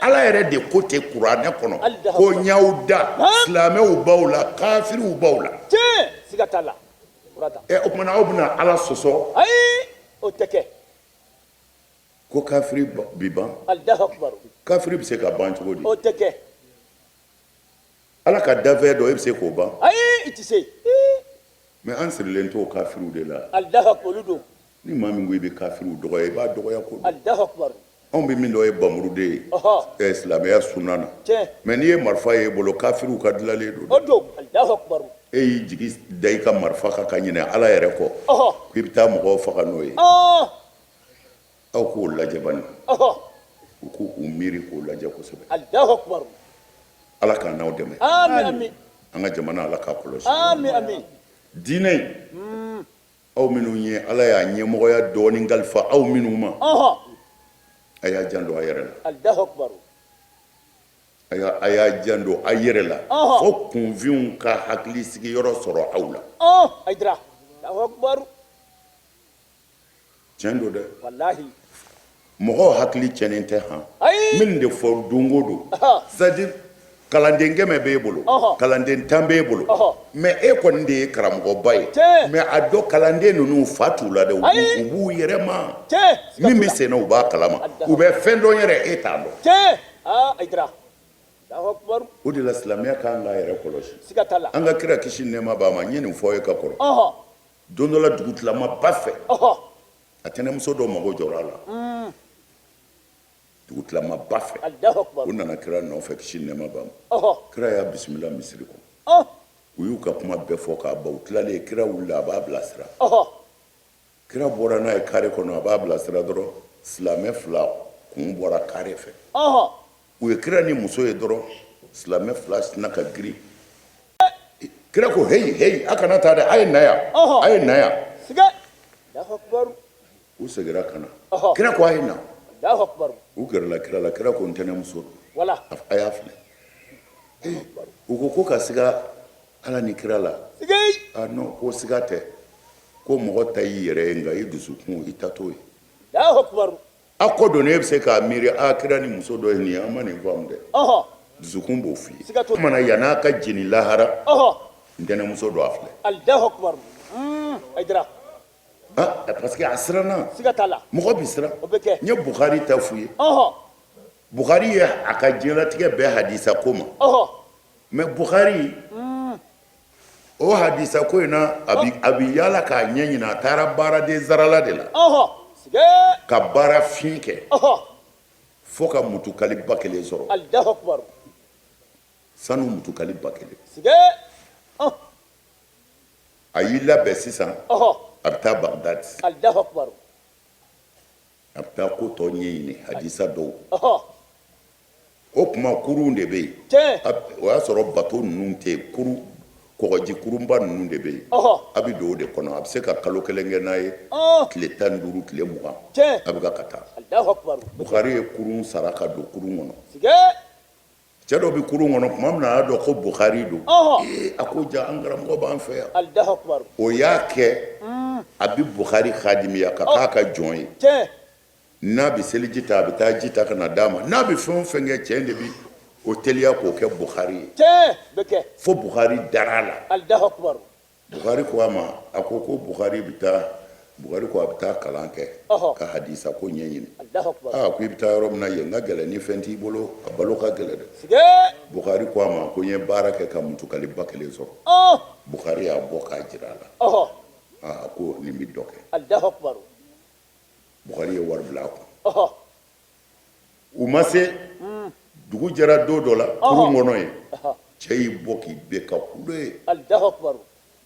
Ala yɛrɛ de ko tɛ kuranɛ kɔnɔ Alahu ko n y'aw da, silamɛw b'aw la, kafiriw b'aw la. Tiɲɛ, siga t'a la. Fura ta. Ɛ, o kumana aw bɛna Ala sɔsɔ Ayi, o tɛ kɛ. ko kafiri bi ban. Alahu akibaru. Kafiri bɛ se ka ban cogo di? O tɛ kɛ. Ala ka dafɛn dɔ, e bɛ se k'o ban? Ayi, i tɛ se. Mais an sirilen t'o kafiriw de la. Alahu akibaru, olu don. Ni maa min ko i bɛ kafiriw dɔgɔya, i b'a dɔgɔya ko don. Alahu akibaru. Anw bɛ min dɔn, ye bamuruden ye ɛ silamɛya sunna na. Mais n'i ye marifa ye e bolo, kafiriw ka dilanlen don. O don. Alahu akibaru. E y'i jigi da i ka marifa kan ka ɲinɛ Ala yɛrɛ kɔ, k'i bɛ taa mɔgɔw faga n'o ye. Aw k'o lajɛ bani. U k'u miiri k'o lajɛ kosɛbɛ. Alahu akibaru. Ala k'an n'aw dɛmɛ. Ami, ami. An ka jamana, Ala k'a kɔlɔsi. Ami, ami. Diinɛ in, aw minnu ye Ala y'a ɲɛmɔgɔya dɔɔnin kalifa aw minnu ma, a y'a janto a yɛrɛ la. Alahu akibaru. A y'a janto a yɛrɛ la fo kunfinw ka hakili sigiyɔrɔ sɔrɔ aw la. Hayidara, Alahu akibaru. Tiɲɛ don dɛ. Walahi. Mɔgɔw hakili tiɲɛnen tɛ han. Ayi. N bɛ nin de fɔ don o don, c'est à dire kalanden 100 b'e bolo, kalanden 10 b'e bolo, mais e kɔni de ye karamɔgɔba ye. Mais a dɔn kalanden ninnu fa t'u la dɛ, u Ayi. u b'u yɛrɛ ma. Siga Min t'o bɛ la. sen na, u b'a kalama. Alahu. U bɛ fɛn dɔn yɛrɛ, e t'a dɔn. Tiɲɛ, aa, Hayidara, Alahu akibaru. O de la silamɛya kan k'a yɛrɛ kɔlɔsi. Siga t'a la. An ka kira, kisi ni nɛɛma b'a ma, n ye nin fɔ aw ye ka kɔrɔ. Don dɔ la, dugutilama ba fɛ, a tɛnɛmuso dɔ mago jɔra a la dugutilama ba fɛ. Alahu akibaru. U nana kira nɔfɛ, kisi ni nɛɛma b'a ma. Kira y'a bisimila misiri kɔnɔ. U U y'u ka kuma bɛɛ fɔ k'a ban, u tilalen, kira wulila, a b'a bilasira. Kira bɔra n'a ye kare kɔnɔ, a b'a bilasira dɔrɔn, silamɛ fila kun bɔra kare fɛ. U ye kira ni muso ye dɔrɔn, silamɛ fila sinna ka girin. Kira ko: "Heyi, heyi, a kana taa dɛ, a ye na yan, a ye na yan." U seginna ka na. Kira ko: "A ye na." U gɛrɛla kira la. Kira ko: "N tɛnɛmuso don, a y'a filɛ." U ko ko ka siga Ala ni kira la? Ah non, ko siga tɛ, ko mɔgɔ ta y'i yɛrɛ ye, nka i dusukun, i ta t'o ye. A kɔ don, e bɛ se k'a miiri a kira ni muso dɔ ye nin ye, an ma nin faamu dɛ. Dusukun b'o f'i ye. Mana yann'a ka jeni lahara, n tɛnɛmuso don, a filɛ. Ah, parce que a siranna. Mɔgɔ bɛ siran. N ye Bukhari ta f'u ye. Bukhari ye a ka diɲɛlatigɛ bɛɛ hadisa ko ma. Mais Bukhari, o hadisa ko in na, a bi yaala k'a ɲɛɲini. A taara baaraden sarala de la ka baara fin kɛ fo ka mutukali 1000 sɔrɔ, sanu mutukali 1000. A y'i labɛn sisan, a bɛ taa Bagdad, a bɛ taa ko tɔ ɲɛɲini, hadisa dɔw. O tuma kurun de bɛ yen, o y'a sɔrɔ bato ninnu tɛ yen, kuru kɔgɔji kurunba ninnu de bɛ yen. A bɛ don o de kɔnɔ, a bɛ se ka kalo kelen kɛ n'a ye, tile 15, tile 20, a bɛ ka taa. Bukari ye kurun sara ka don kurun kɔnɔ. Cɛ dɔ bɛ kurun kɔnɔ, tuma min na a y'a dɔn ko Bukari don, ee, a ko: "Ja, an karamɔgɔ b'an fɛ yan." O y'a kɛ a bɛ Bukari hadimiya ka k'a ka jɔn ye. N'a bɛ seliji ta, a bɛ taa ji ta ka na d'a ma. N'a bɛ fɛn o fɛn kɛ, cɛ de bɛ o teliya k'o kɛ Bukhari ye, fo Bukhari dara a la. Bukhari ko a ma, a ko ko Bukhari bɛ taa, Bukhari ko a bɛ taa kalan kɛ ka hadisa ko ɲɛɲini. Aa, ko i bɛ taa yɔrɔ min na yen ka gɛlɛn, ni fɛn t'i bolo, a balo ka gɛlɛn dɛ. Bukhari ko a ma ko n ye baara kɛ ka mutukali 1000 sɔrɔ. Bukhari y'a bɔ k'a jira a la. Aa, a ko nin bɛ dɔ kɛ. Bukari ye wari bila a kun. U ma se, dugu jɛra don dɔ la, kurun kɔnɔ yen, cɛ y'i bɔ k'i bɛn ka kule ye.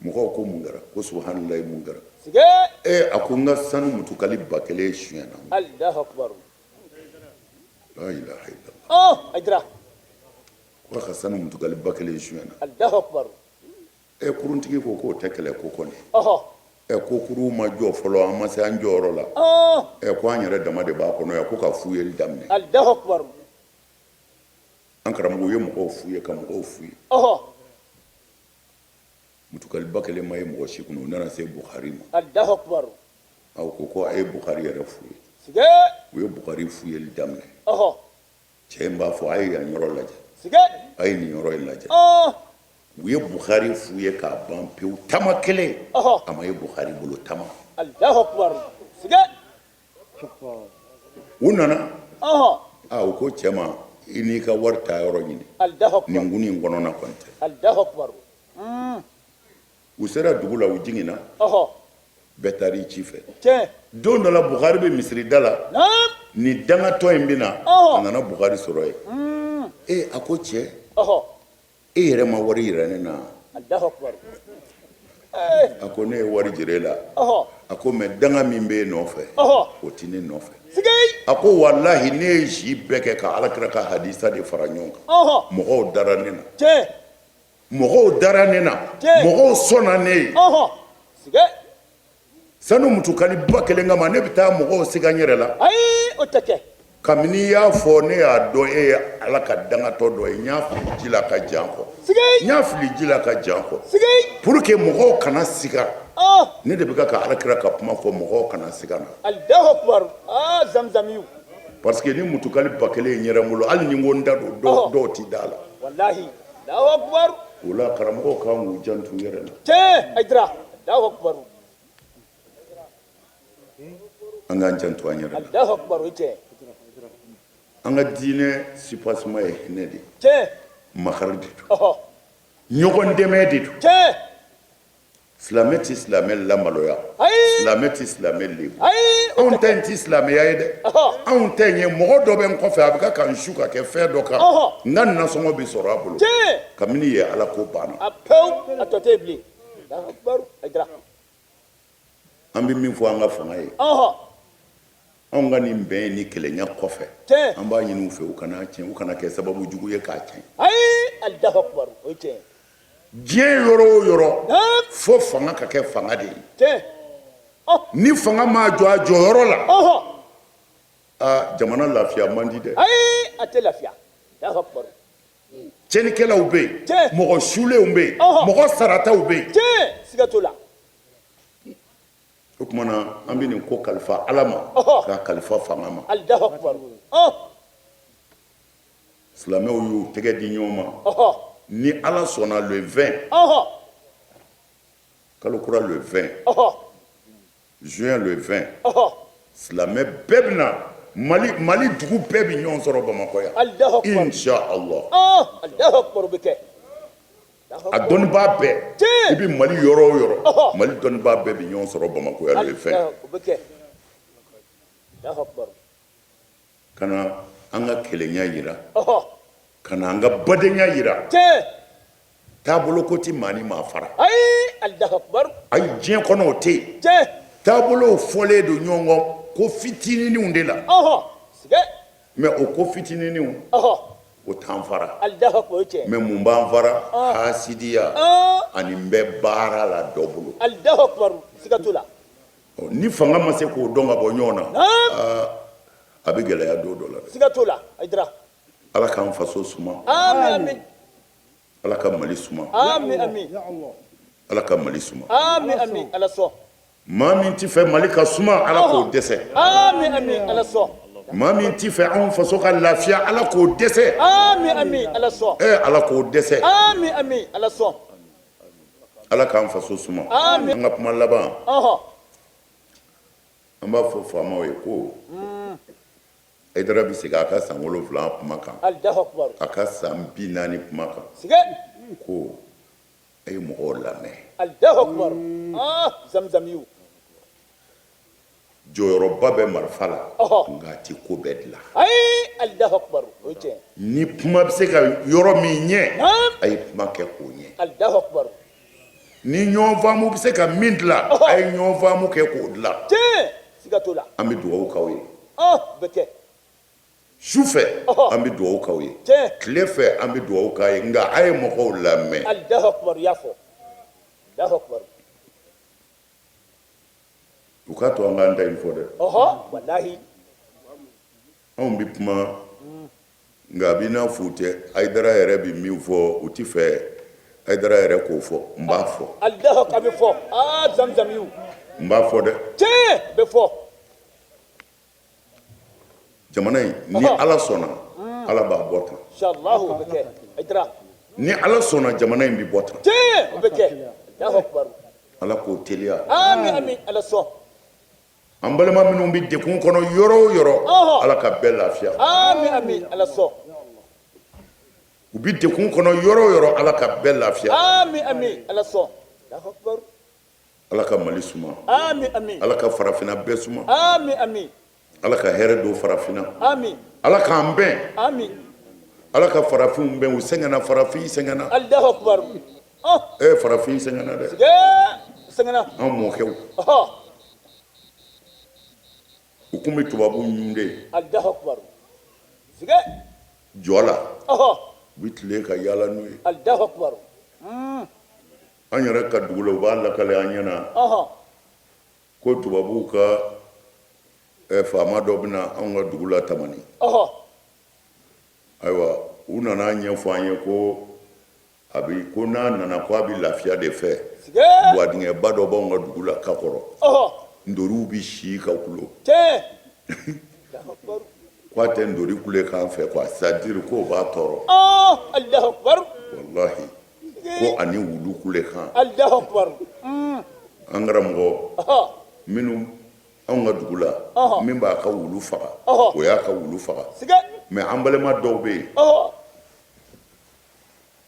Mɔgɔw ko: "Mun kɛra?" Ko: "Subahanallahi, mun kɛra?" Ee, a ko n ka sanu mutukali 1000 sonyɛna. La ilaha illallah! Ko a ka sanu mutukali 1000 sonyɛna. Ɛ, kuruntigi ko k'o tɛ kɛlɛ ko kɔni. Ɛ, ko kurun ma jɔ fɔlɔ, an ma se an jɔyɔrɔ la. Ɛ, ko an yɛrɛ dama de b'a kɔnɔ yan, ko ka fuyeli daminɛ. An karamɔgɔ ye mɔgɔw fu ye ka mɔgɔw fu ye, mutukali 1000 ma ye mɔgɔ si kunna. U nana se Bukhari ma. Aw ko ko a ye Bukhari yɛrɛ fu ye. U ye Bukhari fuyeli daminɛ. Cɛ in b'a fɔ: "A ye yan yɔrɔ lajɛ, a ye nin yɔrɔ in lajɛ." U ye Bukhari fu ye k'a ban pewu. Tama kelen a ma ye Bukhari bolo, tama. U nana, aa, u ko cɛ ma: "I n'i ka wari taa yɔrɔ ɲini, nin kun in kɔnɔna kɔni tɛ." U sera dugu la, u jiginna, bɛɛ taara i ci fɛ. Don dɔ la, Bukhari bɛ misiri da la, ni dangatɔ in bɛ na, a nana Bukhari sɔrɔ yen. Ee, a ko: "Cɛ, e yɛrɛ ma wari yira ne na." A ko: "Ne ye wari jira e la." A ko: "Mais danga min bɛ e nɔfɛ, o tɛ ne nɔfɛ." A ko: "Walahi, ne ye si bɛɛ kɛ ka Alakira ka hadisa de fara ɲɔgɔn kan. Mɔgɔw dara ne na, mɔgɔw dara ne na, mɔgɔw sɔnna ne ye. Sanu mutukali 1000 kama, ne bɛ taa mɔgɔw siga n yɛrɛ la?" Ayi, o tɛ kɛ. Kabini i y'a fɔ, ne y'a dɔn e ye Ala ka dangatɔ dɔ ye. N y'a fili ji la ka jan kɔ, n y'a fili ji la ka jan kɔ pour que mɔgɔw kana siga. Ne de bɛ ka Alakira ka kuma fɔ, mɔgɔw kana siga na." Alahu akubar! Aa, zamzamiw! Parce que ni mutukali 1000 in yɛrɛ n bolo, hali ni n ko n da don, dɔw ti da la. Walahi, Alahu akubar! O la, karamɔgɔw kan k'u janto u yɛrɛ la. Tiɲɛ, Hayidara, Alahu akubar! An k'an janto an yɛrɛ la. Alahu akubar, o ye tiɲɛ. An ka diinɛ soubassement ye hinɛ de ye, makari de don, ɲɔgɔn dɛmɛ de don. Silamɛ tɛ silamɛ lamaloya, silamɛ tɛ silamɛ lebu. Anw ta in tɛ silamɛya ye dɛ, anw ta in ye mɔgɔ dɔ bɛ n kɔfɛ, a bɛ ka ka n su ka kɛ fɛn dɔ kan, n ka nasɔngɔ bɛ sɔrɔ a bolo. Kabini yen, Ala ko banna. A pewu, a tɔ tɛ yen bilen. An bɛ min fɔ an ka fanga ye, anw ka nin bɛn ni kelenya kɔfɛ, an b'a ɲini u fɛ, u kana tiɲɛ, u kana kɛ sababu jugu ye k'a tiɲɛ. Ayi, Alahu akibaru, o ye tiɲɛ. Diɲɛ yɔrɔ o yɔrɔ, fo fanga ka kɛ fanga de ye. Ni fanga ma jɔ a jɔyɔrɔ la, aa, jamana lafiya man di dɛ. Ayi, a tɛ lafiya. Alahu akibaru. Tiɲɛnikɛlaw bɛ yen, mɔgɔ sulenw bɛ yen, mɔgɔ sarataw bɛ yen. Siga t'o la. O tuma na, an bɛ nin ko kalifa Ala ma, k'a kalifa fanga ma. Silamɛw y'u tɛgɛ di ɲɔgɔn ma. Ni Ala sɔnna, le 20, kalo kura le 20 juin, le 20, silamɛ bɛɛ bɛ na Mali, Mali dugu bɛɛ bɛ ɲɔgɔn sɔrɔ Bamakɔ yan, insha Allah. A dɔnnibaa bɛɛ, i bɛ Mali yɔrɔ o yɔrɔ, Mali dɔnnibaa bɛɛ bɛ ɲɔgɔn sɔrɔ Bamakɔ yan le 20, ka na an ka kelenya yira, ka na an ka badenya yira. Taabolo ko tɛ maa ni maa fara. Ayi, diɲɛ kɔnɔ o tɛ yen. Taabolow fɔlen don ɲɔgɔn kɔ ko fitininw de la, mais o ko fitininw, o t'an fara. Mais mun b'an fara? Hasidiya ani n bɛ baara la dɔ bolo. Ni fanga ma se k'o dɔn ka bɔ ɲɔgɔn na, a bɛ gɛlɛya don dɔ la dɛ. Siga t'o la, Hayidara. Ala k'an faso suma. Amin. Ala ka Mali suma. Amin. Ala ka Mali suma. Amin, Ala sɔn. Maa min t'i fɛ Mali ka suma, Ala k'o dɛsɛ. Amin, Ala sɔn. Maa min t'i fɛ anw faso ka lafiya, Ala k'o dɛsɛ. Amin, Ala sɔn. Ala k'o dɛsɛ. Amin, Ala sɔn. Ala k'an faso suma. Amin. An ka kuma laban, an b'a fɔ faamaw ye ko Hayidara bɛ segin a ka san 7 kuma kan, a ka san 40 kuma kan, ko a ye mɔgɔw lamɛn. Zamzamiw. Jɔyɔrɔba bɛ marifa la, nka a tɛ ko bɛɛ dilan. Ni kuma bɛ se ka yɔrɔ min ɲɛ, a ye kuma kɛ k'o ɲɛ. Ni ɲɔgɔn faamu bɛ se ka min dilan, a ye ɲɔgɔn faamu kɛ k'o dilan. An bɛ dugawu k'aw ye su fɛ, an bɛ dugawu k'aw ye tile fɛ, an bɛ dugawu k'aw ye, nka a ye mɔgɔw lamɛn. U k'a to an k'an ta in fɔ dɛ. Anw bɛ kuma, nka a b'i n'a fɔ u tɛ Hayidara yɛrɛ bɛ min fɔ, u tɛ fɛ Hayidara yɛrɛ k'o fɔ. N b'a fɔ. A bɛ fɔ aa zamzamiw. N b'a fɔ dɛ. Tiɲɛ bɛ fɔ. Jamana in, ni Ala sɔnna, Ala b'a bɔ tan. Inshallah, o bɛ kɛ Hayidara. Ni Ala sɔnna, jamana in bɛ bɔ tan. Tiɲɛ, o bɛ kɛ. Alahu akibaru. Ala k'o teliya. Amin, amin, Ala sɔn. An balima minnu bɛ degun kɔnɔ yɔrɔ o yɔrɔ, Ala ka bɛɛ lafiya. Amin, amin, Ala sɔn. U bɛ degun kɔnɔ yɔrɔ o yɔrɔ, Ala ka bɛɛ lafiya. Amin, amin, Ala sɔn. Alahu akibaru. Ala ka Mali suma. Amin, amin. Ala ka farafinna bɛɛ suma. Amin, amin. Ala ka hɛrɛ don farafinna. Amin. Ala k'an bɛn. Amin. Ala ka farafinw bɛn, u sɛgɛnna, farafin sɛgɛnna. Alahu akibaru. Ee, farafin sɛgɛnna dɛ. Sɛgɛnna. An mɔkɛw, u tun bɛ tubabu ɲun de. Alahu akibaru. Jɔ la, u bɛ tile ka yaala n'u ye. Alahu akibaru. An yɛrɛ ka dugu la, u b'a lakale an ɲɛna ko tubabuw ka faama dɔ bɛna anw ka dugu la Tamani. Ayiwa, u nana ɲɛfɔ an ye ko a bi ko n'a nana, ko a bɛ lafiya de fɛ. Buwadingɛba dɔ b'anw ka dugu la Kakɔrɔ, ntoriw bɛ si ka kulo, ko a tɛ ntori kule k'an fɛ quoi, c'est à dire k'o b'a tɔɔrɔ. Walahi, ko ani wulu kule kan. An karamɔgɔ minnu anw ka dugu la, min b'a ka wulu faga, o y'a ka wulu faga. Mais an balima dɔw bɛ yen,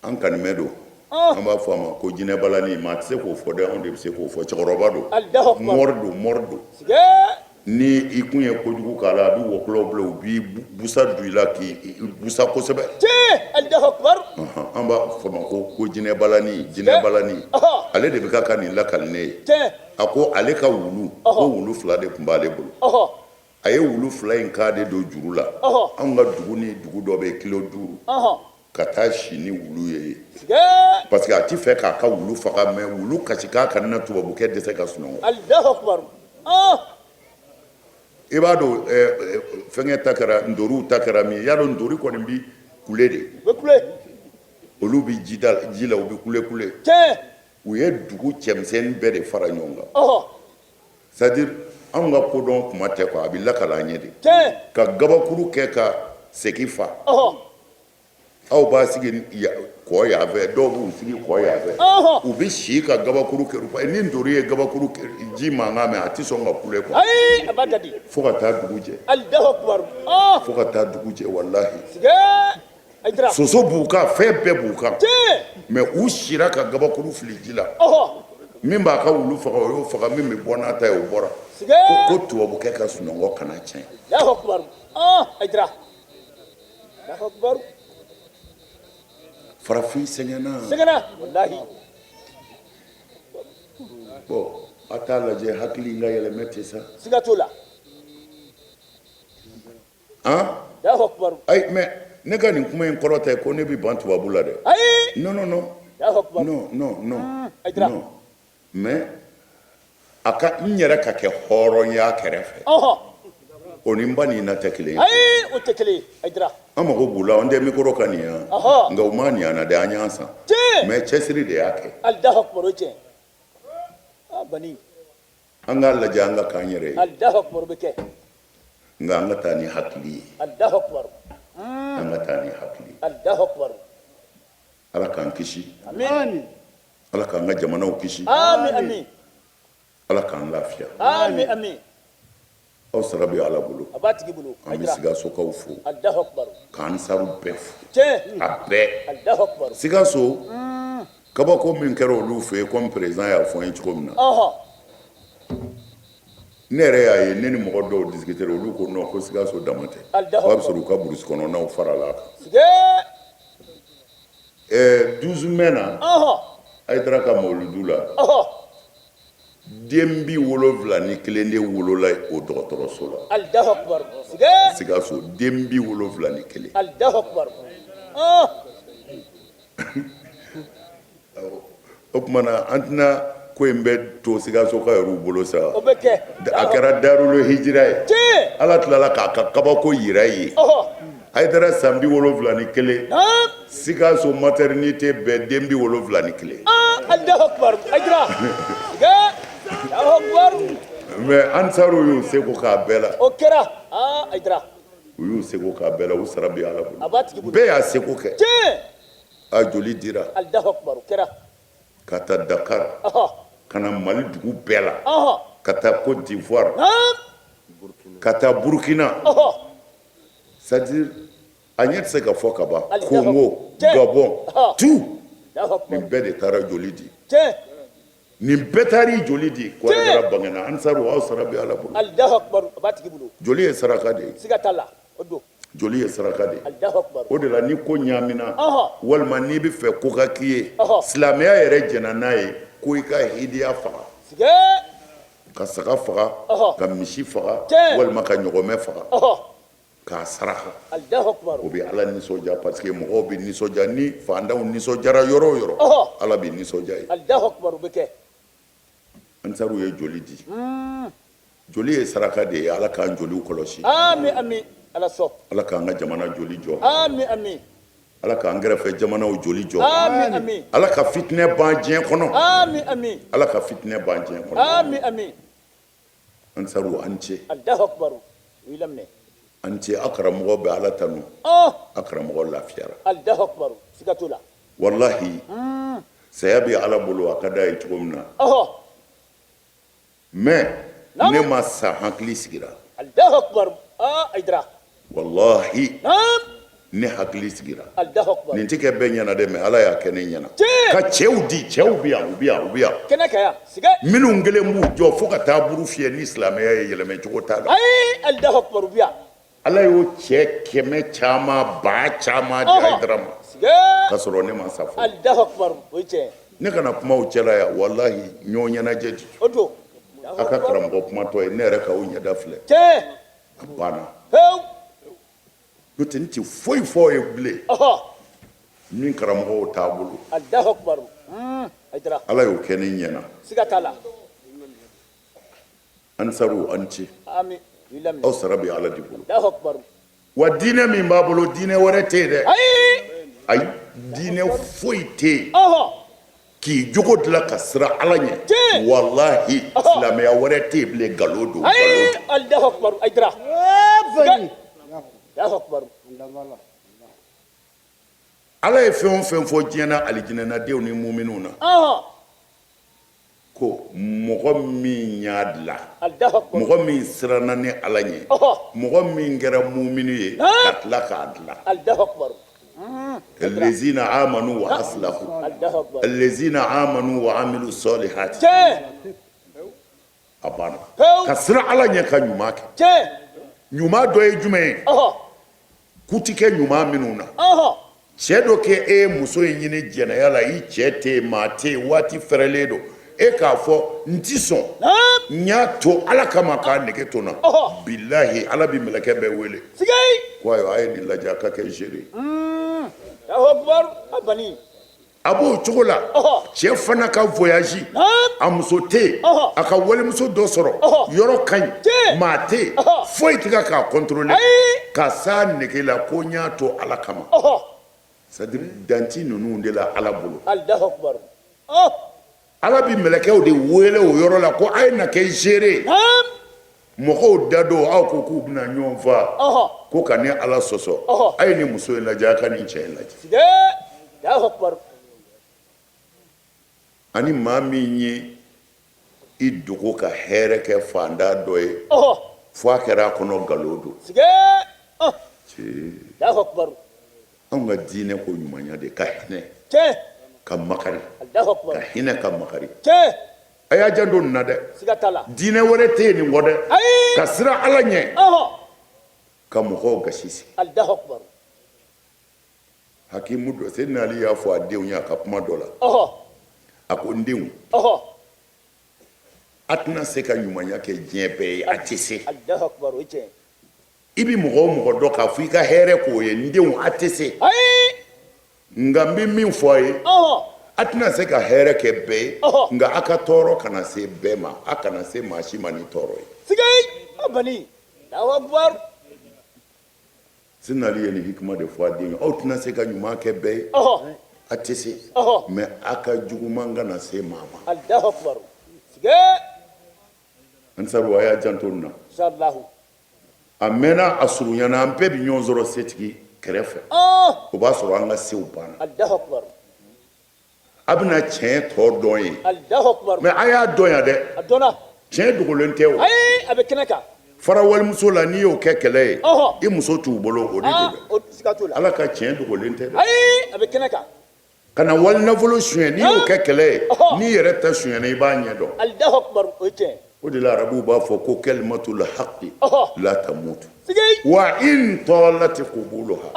an kanimɛ don. An b'a fɔ a ma ko jinɛbalani. Maa tɛ se k'o fɔ dɛ, anw de bɛ se k'o fɔ. Cɛkɔrɔba don, mori don, mori don. Ni i kun ye kojugu k'a la, a bɛ wɔkulɔw bila, u b'i busa don i la k'i busa kosɛbɛ. An b'a fɔ ma ko jinɛbalani, jinɛbalani. Ale de bɛ ka nin lakali ne ye. A ko ale ka wulu, ko wulu fila de tun b'ale bolo. A ye wulu fila in k'a de don juru la. Anw ka dugu ni dugu dɔ bɛ kilo 5, ka taa si ni wulu ye parce que a ti fɛ k'a ka wulu faga, mais wulu kasi k'a kana na tubabukɛ dɛsɛ ka sunɔgɔ. I b'a dɔn fɛnkɛ ta kɛra, ntoriw ta kɛra min ye, y'a dɔn ntori kɔni bi kule de, olu bi ji la, u bi kule kule. U ye dugu cɛmisɛnnin bɛɛ de fara ɲɔgɔn kan. C'est à dire anw ka kodɔn kuma tɛ quoi, a bɛ lakali an ye de. Ka gabakuru kɛ ka segi fa. Aw b'a sigi kɔ yan fɛ, dɔw b'u sigi kɔ yan fɛ, u bɛ si ka gabakuru kɛ. Ni ntori ye gabakuru ji mankan mɛn, a tɛ sɔn ka kule quoi, fo ka taa dugu jɛ, fo ka taa dugu jɛ. Walahi, soso b'u kan, fɛn bɛɛ b'u kan, mais u sira ka gabakuru fili ji la. Min b'a ka wulu faga, o y'o faga. Min bɛ bɔ n'a ta ye, o bɔra. Ko tubabukɛ ka sunɔgɔ kana tiɲɛ. Farafin sɛgɛnna. Sɛgɛnna walahi. Bon, a t'a lajɛ hakili in ka yɛlɛmɛ tɛ sa. Siga t'o la. Han? Allahu akbar. Ayi, mais ne ka nin kuma in kɔrɔ tɛ ko ne bɛ ban tubabu la dɛ. Ayi. Non, non, non. Allahu akbar. Non, non, non. Ayidara. Non. Mais a ka n yɛrɛ ka kɛ hɔrɔnya kɛrɛfɛ. O ni n ba ni na tɛ kelen ye. Ayi, o tɛ kelen ye, Ayidara. An mago b'u la, an tɛ micro kan nin yan. Nka u m'a nin an na dɛ, an y'an san. Tiɲɛ. Mais cɛsiri de y'a kɛ. Allahu akbar, o ye tiɲɛ. Ah bani. An k'a lajɛ an ka k'an yɛrɛ ye. Allahu akbar, o bɛ kɛ. Nka an ka taa ni hakili ye. Allahu akbar. An ka taa ni hakili ye. Allahu akbar. Ala k'an kisi. Amin. Ala k'an ka jamanaw kisi. Amin, amin. Ala k'an lafiya. Amin, amin. Aw sara bɛ Ala bolo. A b'a tigi bolo. An bɛ Sikasokaw fo. Allahu akbar. K'an saru bɛɛ fo. Tiɲɛ. A bɛɛ. Allahu akbar. Sikaso, kabako min kɛra olu fɛ yen, comme président y'a fɔ n ye cogo min na. Ne yɛrɛ y'a ye, ne ni mɔgɔ dɔw discuter, olu ko non, ko Sikaso dama tɛ. Allahu O b'a sɔrɔ u ka burusi kɔnɔnaw farala a kan. Sige. 12 mai na, Ayidara ka mawuludu la, den 71 de wolola o dɔgɔtɔrɔso la. Allahu akbar. Sige. Sikaso, den 71. Allahu akbar. O tuma na an tɛna ko in bɛ to Sikasokaw yɛrɛw bolo sa. O bɛ kɛ. A kɛra Darul Hijira ye. Tiɲɛ. Ala tilala k'a ka kabako yira ye. Ayidara san 71. Sikaso maternité bɛɛ den 71. Allahu akbar. Ayidara. Sige. Allahu akbar. Mais Ansaru y'u seko k'a bɛɛ la. O kɛra. Ah Ayidara. U y'u seko k'a bɛɛ la, u sara bɛ Ala bolo. A b'a tigi bolo. Bɛɛ y'a seko kɛ. Tiɲɛ. A joli dira. Allahu akbar. O kɛra. Ka taa Dakar. Ka na Mali dugu bɛɛ la. Ka taa Côte d'Ivoire. Ka taa Burkina. C'est à dire a ɲɛ tɛ se ka fɔ ka ban. Congo, Gabon, tout. Nin bɛɛ de taara joli di. Nin bɛɛ taara i joli di. Ko Ayidara bangena. Ansaru, aw sara bɛ Ala bolo. Allahu akbar. A b'a tigi bolo. Joli ye saraka de ye. Siga t'a la. O don. Joli ye saraka de ye. Allahu akbar. O de la ni ko ɲaamina, walima n'i bɛ fɛ ko ka k'i ye, silamɛya yɛrɛ jɛnna n'a ye ko i ka hidiya faga. Sige. Ka saga faga, ka misi faga, walima ka ɲɔgɔmɛ faga. K'a saraka. Allahu akbar. O bɛ Ala nisɔndiya parce que mɔgɔw bɛ nisɔndiya ni faantanw nisɔndiyara yɔrɔ o yɔrɔ. Ala bɛ nisɔndiya yen. Allahu akbar, o bɛ kɛ. Ansaru ye joli di. Joli ye saraka de ye. Ala k'an joliw kɔlɔsi. Amin, amin. Ala sɔn. Ala k'an ka jamana joli jɔ. Amin, amin. Ala k'an kɛrɛfɛ jamanaw joli jɔ. Amin, amin. Ala ka fitinɛ ban diɲɛ kɔnɔ. Amin, amin. Ala ka fitinɛ ban diɲɛ kɔnɔ. Amin, amin. Ansaru, an ce. Allahu akbar. U y'i laminɛ. An ce, aw karamɔgɔ bɛ Ala tanu. Aw karamɔgɔ lafiyara. Allahu akbar. Siga t'o la. Walahi, saya bɛ Ala bolo, a ka d'a ye cogo min na. Mais ne ma sa, hakili sigira. Allahu akbar. Ah, Ayidara. Walahi. Ne hakili sigira. Nin tɛ kɛ bɛɛ ɲɛna dɛ, mais Ala y'a kɛ ne ɲɛna. Ka cɛw di, cɛw bɛ yan, u bɛ yan, u bɛ yan. Kɛnɛ kan yan, siga. Minnu kelen b'u jɔ fo ka taa buru fiyɛ ni silamɛya ye, yɛlɛmɛ cogo t'a la. Ayi, Alahu akibaru, u bɛ yan. Ala y'o cɛ kɛmɛ caman ba caman di Hayidara ma. Siga. Ka sɔrɔ ne ma sa fɔlɔ. Alahu akibaru, o ye tiɲɛ ye. Ne kana kuma aw cɛla yan, walahi ɲɔgɔn ɲɛnajɛ di. O don. A ka karamɔgɔ kumatɔ ye, ne yɛrɛ k'aw ɲɛda filɛ. Tiɲɛ. A banna. Pewu. N'o tɛ n tɛ foyi fɔ aw ye bilen. Min karamɔgɔw t'a bolo. Alahu akibaru. Hayidara. Ala y'o kɛ ne ɲɛna. Siga t'a la. Ansaru, aw ni ce. Ami. Aw sara bɛ Ala de bolo. Alahu akibaru. Wa diinɛ min b'a bolo, diinɛ wɛrɛ tɛ yen dɛ. Ayi. Ayi, diinɛ foyi tɛ yen. K'i jogo dilan ka siran Ala ɲɛ. Tiɲɛ. Walahi, silamɛya wɛrɛ tɛ yen bilen, nkalon don. Ayi, Alahu akibaru, Hayidara. Alahu akibaru. Ala ye fɛn o fɛn fɔ diɲɛ na alijinɛnadenw ni muminw na. Ko mɔgɔ min y'a dilan, mɔgɔ min siranna ne Ala ɲɛ, mɔgɔ min kɛra muminu ye ka tila k'a dilan. Alahu akibaru. Allazina amanu wa aslahu. Allazina amanu wa amilu salihati. Tiɲɛ. A banna. Ka siran Ala ɲɛ ka ɲuman kɛ. Tiɲɛ. Ɲuman dɔ ye jumɛn ye? Ku ti kɛ ɲuman minnu na. Cɛ dɔ kɛ e ye muso in ɲini jɛnɛya la, i cɛ tɛ yen, maa tɛ yen, waati fɛrɛlen don, e k'a fɔ n ti sɔn, n y'a to Ala kama k'a nege to n na, bilahi Ala bi mɛlɛkɛ bɛɛ wele ko ayiwa a ye nin lajɛ a ka kɛ géré. A b'o cogo la, cɛ fana ka voyage, a muso tɛ yen, a ka walimuso dɔ sɔrɔ, yɔrɔ ka ɲi, maa tɛ yen, foyi tɛ ka k'a contrôler, ka s'a nege la ko n y'a to Ala kama. C'est à dire danti ninnu de la Ala bolo. Ala bi mɛlɛkɛw de wele o yɔrɔ la ko a ye na kɛ géré. Mɔgɔw da don aw ko k'u bɛna ɲɔgɔn faa, ko ka ne Ala sɔsɔ, a ye nin muso in lajɛ, a ka nin cɛ in lajɛ. Ani maa min ye i dogo ka hɛrɛ kɛ faantan dɔ ye, fo a kɛra a kɔnɔ nkalon don. Anw ka diinɛ ko ɲumanya de ka hinɛ ka makari, ka hinɛ ka makari. A y'a janto nin na dɛ, diinɛ wɛrɛ tɛ yen nin kɔ dɛ, ka siran Ala ɲɛ, ka mɔgɔw gasi sigi. Hakimu dɔ, Seydina Ali y'a fɔ a denw ye a ka kuma dɔ la, a ko n denw, a tɛna se ka ɲumanya kɛ diɲɛ bɛɛ ye, a tɛ se. I bɛ mɔgɔ o mɔgɔ dɔn k'a fɔ i ka hɛrɛ k'o ye, n denw, a tɛ se. Nka n bɛ min fɔ a ye, a tɛna se ka hɛrɛ kɛ bɛɛ ye, nka a ka tɔɔrɔ kana se bɛɛ ma, a kana se maa si ma ni tɔɔrɔ ye. Seydina Ali ye nin hikima de fɔ a den ye, aw tɛna se ka ɲuman kɛ bɛɛ ye, a tɛ se, mais a ka juguman kana se maa ma. Ansaru, a y'a janto nin na. A mɛnna, a surunyana, an bɛɛ bɛ ɲɔgɔn sɔrɔ setigi kɛrɛfɛ, o b'a sɔrɔ an ka sew banna. A bɛna tiɲɛ tɔ dɔn ye, mais a y'a dɔn yan dɛ, tiɲɛ dogolen tɛ o. A bɛ kɛnɛ kan. Fara walimuso la, n'i y'o kɛ kɛlɛ ye, i muso t'u bolo, o de don dɛ. Ala ka tiɲɛ dogolen tɛ dɛ. A bɛ kɛnɛ kan. Ka na wali nafolo suɲɛ, n'i y'o kɛ kɛlɛ ye, n'i yɛrɛ ta suɲɛna, i b'a ɲɛ dɔn. O de la arabuw b'a fɔ ko kalimatul haqi la tamutu wa in talati qubuluha.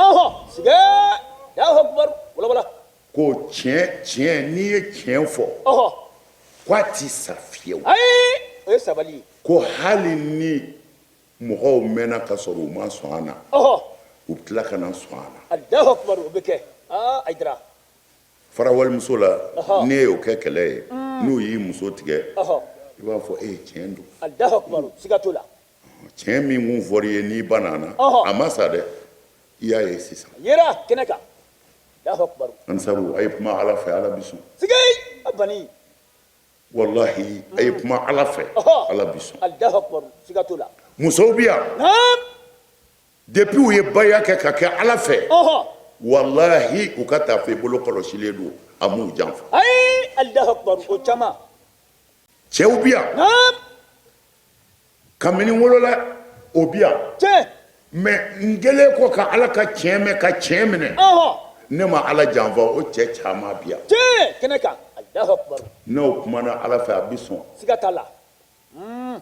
Ko tiɲɛ, tiɲɛ, n'i ye tiɲɛ fɔ, k'a ti sa fiyewu. O ye sabali ye. Ko hali ni mɔgɔw mɛnna ka sɔrɔ u ma sɔn a na, u bɛ tila ka na sɔn a na. Alahu akibaru, o bɛ kɛ. Aa Hayidara. Fara walimuso la, n'e y'o kɛ kɛlɛ ye, n'u y'i muso tigɛ, i b'a fɔ e ye tiɲɛ don. Alahu akibaru, siga t'o la. Tiɲɛ min kun fɔr'i ye n'i banna na, a ma sa dɛ, i y'a ye sisan. A yera kɛnɛ kan. Alahu akibaru. Ansaru, a ye kuma Ala fɛ, Ala bi sɔn. Sigei, a bani. Walahi, a ye kuma Ala fɛ, Ala bi sɔn. Alahu akibaru, siga t'o la. Musow bi yan. Depuis u ye baya kɛ ka kɛ Ala fɛ, walahi, u ka taafe bolo kɔlɔsilen don, a m'u janfa. Ayi, Alahu akibaru, o caman. Cɛw bi yan. Kabini n wolola, o bi yan. Tiɲɛ. Mais n kɛlen kɔ ka Ala ka tiɲɛ mɛn ka tiɲɛ minɛ, ne ma Ala janfa, o cɛ caman bi yan. Tiɲɛ kɛnɛ kan, Alahu akibaru. N'aw kumana Ala fɛ, a bɛ sɔn. Siga t'a la.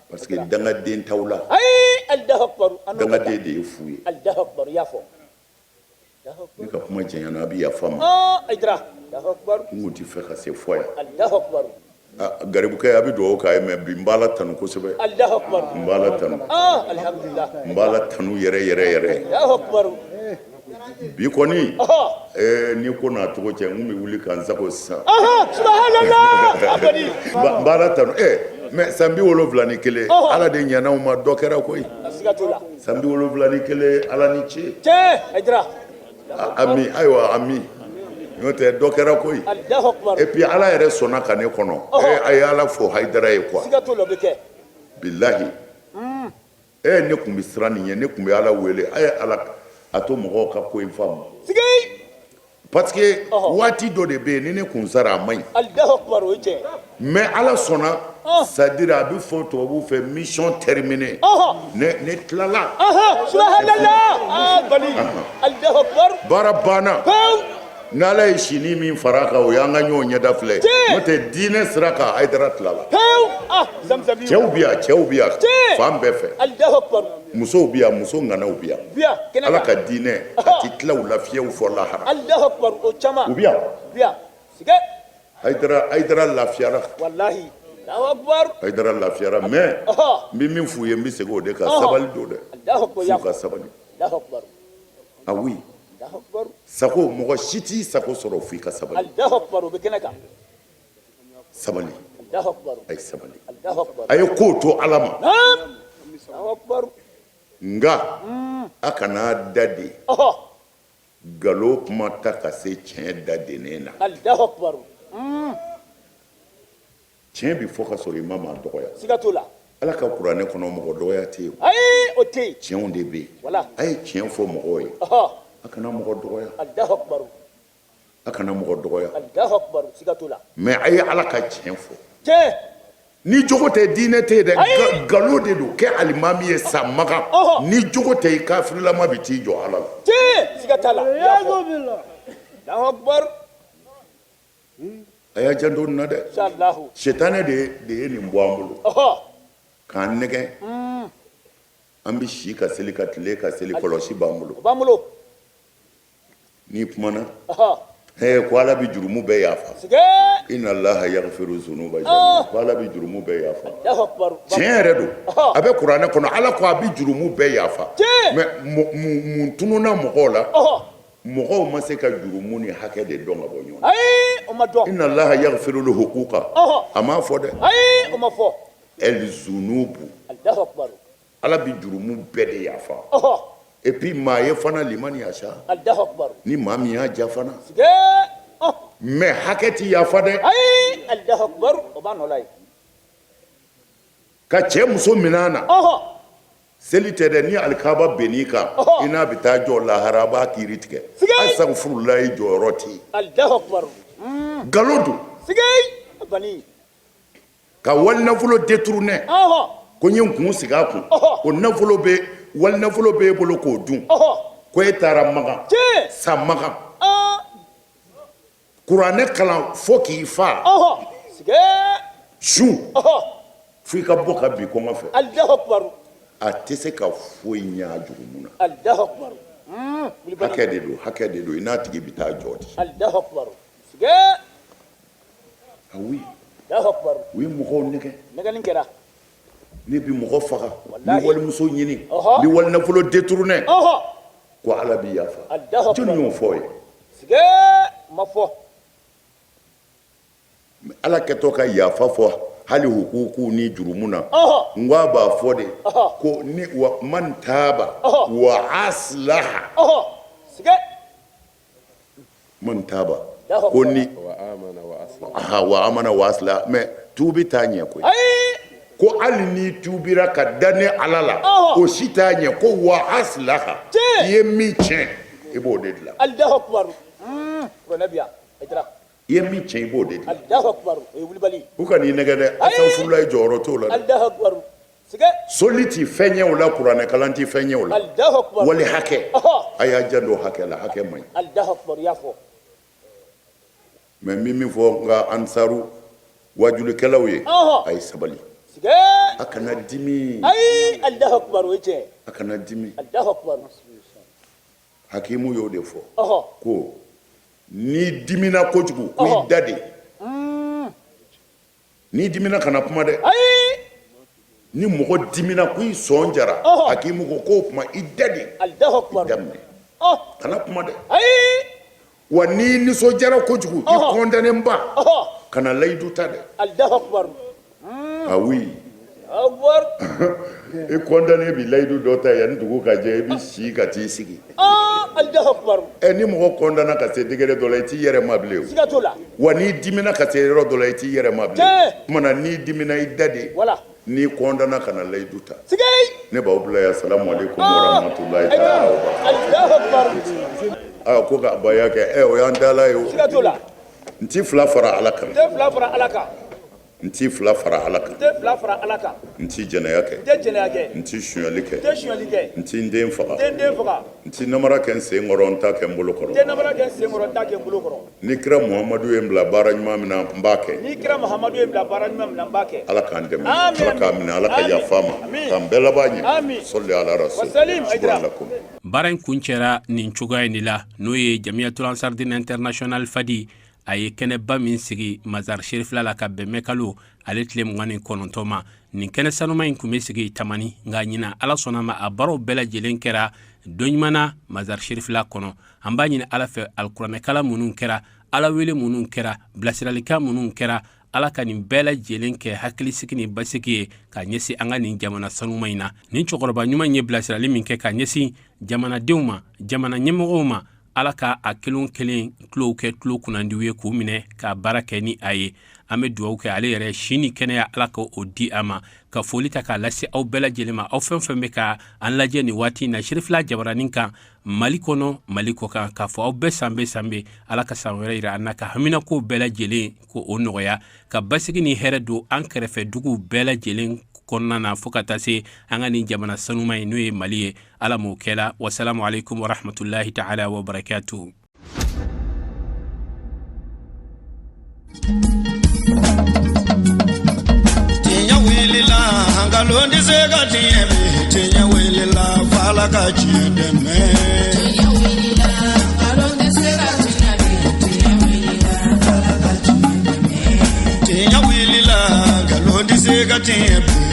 Parce que dangaden t'aw la. Ayi, Alahu akibaru. Dangaden de ye fu ye. Alahu akibaru, i y'a fɔ. Ne ka kuma janyana, a bɛ yafa n ma. Hayidara, Alahu akibaru. N kun tɛ fɛ ka se fɔ yan. Alahu akibaru. Garibukɛ, a bɛ dugawu k'a ye, mais bi n b'Ala tanu kosɛbɛ. Alahu akibaru. N b'Ala tanu. Alihamudulila. N b'Ala tanu yɛrɛ yɛrɛ yɛrɛ. Alahu akibaru. Bi kɔni, ni ko n'a cogo cɛ, n kun bɛ wuli ka n sago sisan. Subhanallah. A kɔni. N b'Ala tanu mais san 71, Ala de ɲɛna aw ma, dɔ kɛra koyi. Siga t'o la. San 71, Ala ni ce. Tiɲɛ, Hayidara. Ami, ayiwa, ami, n'o tɛ dɔ kɛra koyi. Alahu akibaru. Et puis Ala yɛrɛ sɔnna ka ne kɔnɔ. A ye Ala fo Hayidara ye quoi. Siga t'o la, o bɛ kɛ. Bilahi. Ne tun bɛ siran nin ɲɛ, ne tun bɛ Ala wele, a ye Ala a to mɔgɔw ka ko in faamu. Sigi. Parce que waati dɔ de bɛ yen, ni ne kun sara, a man ɲi. Alahu akibaru, o ye tiɲɛ. Mais Ala sɔnna, c'est à dire a bɛ fɔ tubabuw fɛ mission terminée. Ne tilala. Subhanallah. Bali. Alahu akibaru. Baara banna. N'Ala ye sini min fara a kan, o y'an ka ɲɔgɔn ɲɛda filɛ. N'o tɛ diinɛ sira kan, Hayidara tilala. Cɛw bɛ yan, cɛw bɛ yan fan bɛɛ fɛ. Alahu akibaru. Musow bɛ yan, muso ŋanaw bɛ yan. Ala ka diinɛ, a ti tila u la fiyewu fɔ lahara. Alahu akibaru, o caman. U bɛ yan. U bɛ yan. Sige. Hayidara lafiyara. Walahi. Alahu akibaru. Hayidara lafiyara, mais n bɛ min f'u ye, n bɛ segin o de kan, sabali don dɛ. Alahu akibaru. F'u ka sabali. Alahu akibaru. Ah oui. Sago, mɔgɔ si t'i sago sɔrɔ f'i ka sabali. Alahu akibaru, o bɛ kɛnɛ kan. Sabali. Alahu akibaru. A ye sabali. Alahu akibaru. A ye kow to Ala ma. Alahu akibaru. Nka a kana da de. Nkalon kuma ta ka se tiɲɛ da dennen na. Alahu akibaru. Tiɲɛ bɛ fɔ ka sɔrɔ i ma maa dɔgɔya. Siga t'o la. Ala ka kuranɛ kɔnɔ, mɔgɔ dɔgɔya tɛ yen. Ayi, o tɛ yen. Tiɲɛw de bɛ yen. Wala. A ye tiɲɛ fɔ mɔgɔw ye. A kana mɔgɔ dɔgɔya. Alahu akibaru. A kana mɔgɔ dɔgɔya. Alahu akibaru, siga t'o la. Mais a ye Ala ka tiɲɛ fɔ. Tiɲɛ. Ni jogo tɛ, diinɛ tɛ yen dɛ. Nkalon de don. Kɛ alimami ye sa Makan. Ni jogo tɛ, i kafirilama bɛ t'i jɔ Ala la. Tiɲɛ, siga t'a la. Alahu akibaru. A y'a janto nin na dɛ. Inshallah. Sitanɛ de ye nin bɔ an bolo. K'an nɛgɛ. An bɛ si ka seli, ka tile ka seli, kɔlɔsi b'an bolo. O b'an bolo. N'i kumana, ko Ala bɛ jurumu bɛɛ yafa. Inna Allaha yaghfiru zunuba jami'a. Ko Ala bɛ jurumu bɛɛ yafa. Tiɲɛ yɛrɛ don. A bɛ kuranɛ kɔnɔ, Ala ko a bɛ jurumu bɛɛ yafa. Mais mun tununna mɔgɔw la? Mɔgɔw ma se ka jurumu ni hakɛ de dɔn ka bɔ ɲɔgɔn na. Ayi, o ma dɔn. Inna Allaha yaghfiru huquqa. A m'a fɔ dɛ. Ayi, o ma fɔ. El zunubu. Alahu akibaru. Ala bɛ jurumu bɛɛ de yafa. Et puis maa ye fana limani yasha. Alahu akibaru. Ni maa min y'a ja fana. Sige. Mais hakɛ ti yafa dɛ. Ayi, Alahu akibaru, o b'a nɔ la yen. Ka cɛ muso minɛ a na. Seli tɛ dɛ, ni alikaba benn'i kan, i n'a bɛ taa jɔ lahara, a b'a kiiri tigɛ. Asafurulayi jɔyɔrɔ tɛ yen. Alahu akibaru. Nkalon don. Sige. Bani. Ka wali nafolo détourner. Ko n ye n kun sigi a kun. O nafolo bɛ, wali nafolo b'e bolo k'o dun. Ko e taara Makan. Sa Makan. Kuranɛ kalan fo k'i fa. Sige. Su. Fo i ka bɔ ka bin kɔngɔ fɛ. Alahu akibaru. A tɛ se ka foyi ɲɛ a jurumu na. Alahu akibaru. Hakɛ de don, hakɛ de don, i n'a tigi bɛ taa jɔ de. Alahu akibaru. Sige. Ah oui. Alahu akibaru. U ye mɔgɔw nɛgɛ. Nɛgɛni kɛra. Ne bi mɔgɔ faga, n bɛ walimuso ɲini, n bɛ wali nafolo détourner. Ko Ala b'i yafa. Jɔnni y'o fɔ ye? Sige, ma fɔ. Ala kɛtɔ ka yafa fɔ hali hukuku ni jurumu na, n ko a b'a fɔ de ko ni wa man taaba wa aslaha. Sige. Man taaba ko ni wa amana wa aslaha, mais tuubi t'a ɲɛ koyi. Ko hali n'i tuubira ka da ne Ala la, o si t'a ɲɛ. Ko wa aslaha, i ye min tiɲɛ i b'o de dilan. Alahu akibaru. Kuranɛ bi yan. I ye min tiɲɛ i b'o de dilan. Alahu akibaru. O ye wulibali. U ka n'i nɛgɛ dɛ. Asafurulayi jɔyɔrɔ t'o la dɛ. Alahu akibaru. Sige. Soli ti fɛn ɲɛ o la, kuranɛ kalan ti fɛn ɲɛ o la. Allahu akbar. Wali hakɛ, Ɔhɔ. a y'a janto hakɛ la, hakɛ man ɲi. Allahu akbar, i y'a fɔ. Mais n bɛ min fɔ n ka ansaru wajulikɛlaw ye, Ɔhɔ. a ye sabali, Sige. a kana dimi. Ayi, Allahu akbar, o ye tiɲɛ. A kana dimi. Allahu akbar. Hakimu y'o de fɔ Ɔhɔ. ko n'i dimina kojugu, ko i Ɔhɔ. da de, n'i dimina kana kuma dɛ. Ayi. Ni mɔgɔ dimina ko i sɔn jara, Ɔhɔ. hakimu ko k'o kuma i da de, Allahu i akbar. da minɛ, Ɔ. kana kuma dɛ. Ayi. Wa n'i nisɔndiyara kojugu, i Ɔhɔ. kɔntanenba, Ɔhɔ. kana layidu ta dɛ. Allahu akbar. Ah oui. Akbar. I kɔntannen bi layidu dɔ ta, yanni dugu ka jɛ i bɛ si ka t'i sigi. Ah, Allahu akbar. Ɛ, ni mɔgɔ kɔntanna ka se degré dɔ la, i t'i yɛrɛ ma bilen o. Siga t'o la. Wa n'i dimina ka se yɔrɔ dɔ la, i t'i yɛrɛ ma bilen. Tiɲɛ. Tuma na n'i dimina, i da de. Voilà. N'i kɔntanna, kana layidu ta. Sige. Ne b'aw bila yan. Salamu aleykum wa rahmatulahi taala wa barakatuh. Allahu akbar. Aa, ko ka baya kɛ, ɛ, o y'an dala ye o. Siga t'o la. N ti fila fara Ala kan. N tɛ fila fara Ala kan. N ti fila fara Ala kan. N tɛ fila fara Ala kan. N ti jɛnɛya kɛ. N tɛ jɛnɛya kɛ. N ti sonyali N kɛ. tɛ sonyali kɛ. N ti n den faga. N tɛ n den faga. N ti namara kɛ n sen kɔrɔ, n ta kɛ n bolo N tɛ kɔrɔ. namara kɛ n sen kɔrɔ, n t'a kɛ n bolo kɔrɔ. Ni kira Muhamadu ye n bila baara ɲuman min na, n b'a kɛ. Ni kira Muhamadu ye n bila baara ɲuman min na, n b'a kɛ. Ala k'an dɛmɛ. Amin. Ala k'an minɛ, Ala ka Amin. yafa ma, Amin. k'an bɛɛ laban ɲɛ. Amin. Sɔli ala rasul. Wasalim, Aidara. Shukran lakum. Baara in kuncɛra nin cogoya in de la, n'o ye Jamiyatul Ansardin International Fadi a ye kɛnɛba min sigi Mazar Sherifila la ka bɛn mɛ kalo ale tile 29 ma. Nin kɛnɛ sanuma in tun bɛ sigi Tamani, nka ɲinan Ala sɔnna ma, a baaraw bɛɛ lajɛlen kɛra don ɲuman na Mazar Sherifila kɔnɔ. An b'a ɲini Ala fɛ, alikuranɛkalan minnu kɛra, Ala wele minnu kɛra, bilasiralikan minnu kɛra, Ala ka nin bɛɛ lajɛlen kɛ hakilisigi ni basigi ye ka ɲɛsin an ka nin jamana sanuma in na. Nin cɛkɔrɔba ɲuman ye bilasirali min kɛ ka ɲɛsin jamanadenw ma, jamana ɲɛmɔgɔw ma, Ala ka a kelen kelen tulow kɛ tulo kunnandiw ye k'u minɛ ka baara kɛ ni a ye. An bɛ dugawu kɛ ale yɛrɛ si ni kɛnɛya, Ala ka o di a ma. Ka foli ta k'a lase aw bɛɛ lajɛlen ma, aw fɛn fɛn bɛ ka an lajɛ nin waati in na Sherifila jabaranin kan, Mali kɔnɔ, Mali kɔ kan, k'a fɔ aw bɛɛ sanbɛ sanbɛ. Ala ka san wɛrɛ yira an na, ka haminako bɛɛ lajɛlen ko o nɔgɔya, ka basigi ni hɛrɛ don an kɛrɛfɛ duguw bɛɛ lajɛlen kɔnɔna na, fo ka taa se an ka nin jamana sanuma ye, n'o ye Mali ye. Ala m'o kɛla. Wasalamu alaikum warahmatullahi taala wa barakatuhu. Tiɲɛ wulila, nkalon tɛ se ka tiɲɛ bi. Tiɲɛ wulila, f'Ala ka tiɲɛ dɛmɛ. Tiɲɛ wulila, nkalon tɛ se ka tiɲɛ bi. Tiɲɛ wulila, Ala ka tiɲɛ dɛmɛ. Tiɲɛ wulila, nkalon tɛ se ka tiɲɛ bi.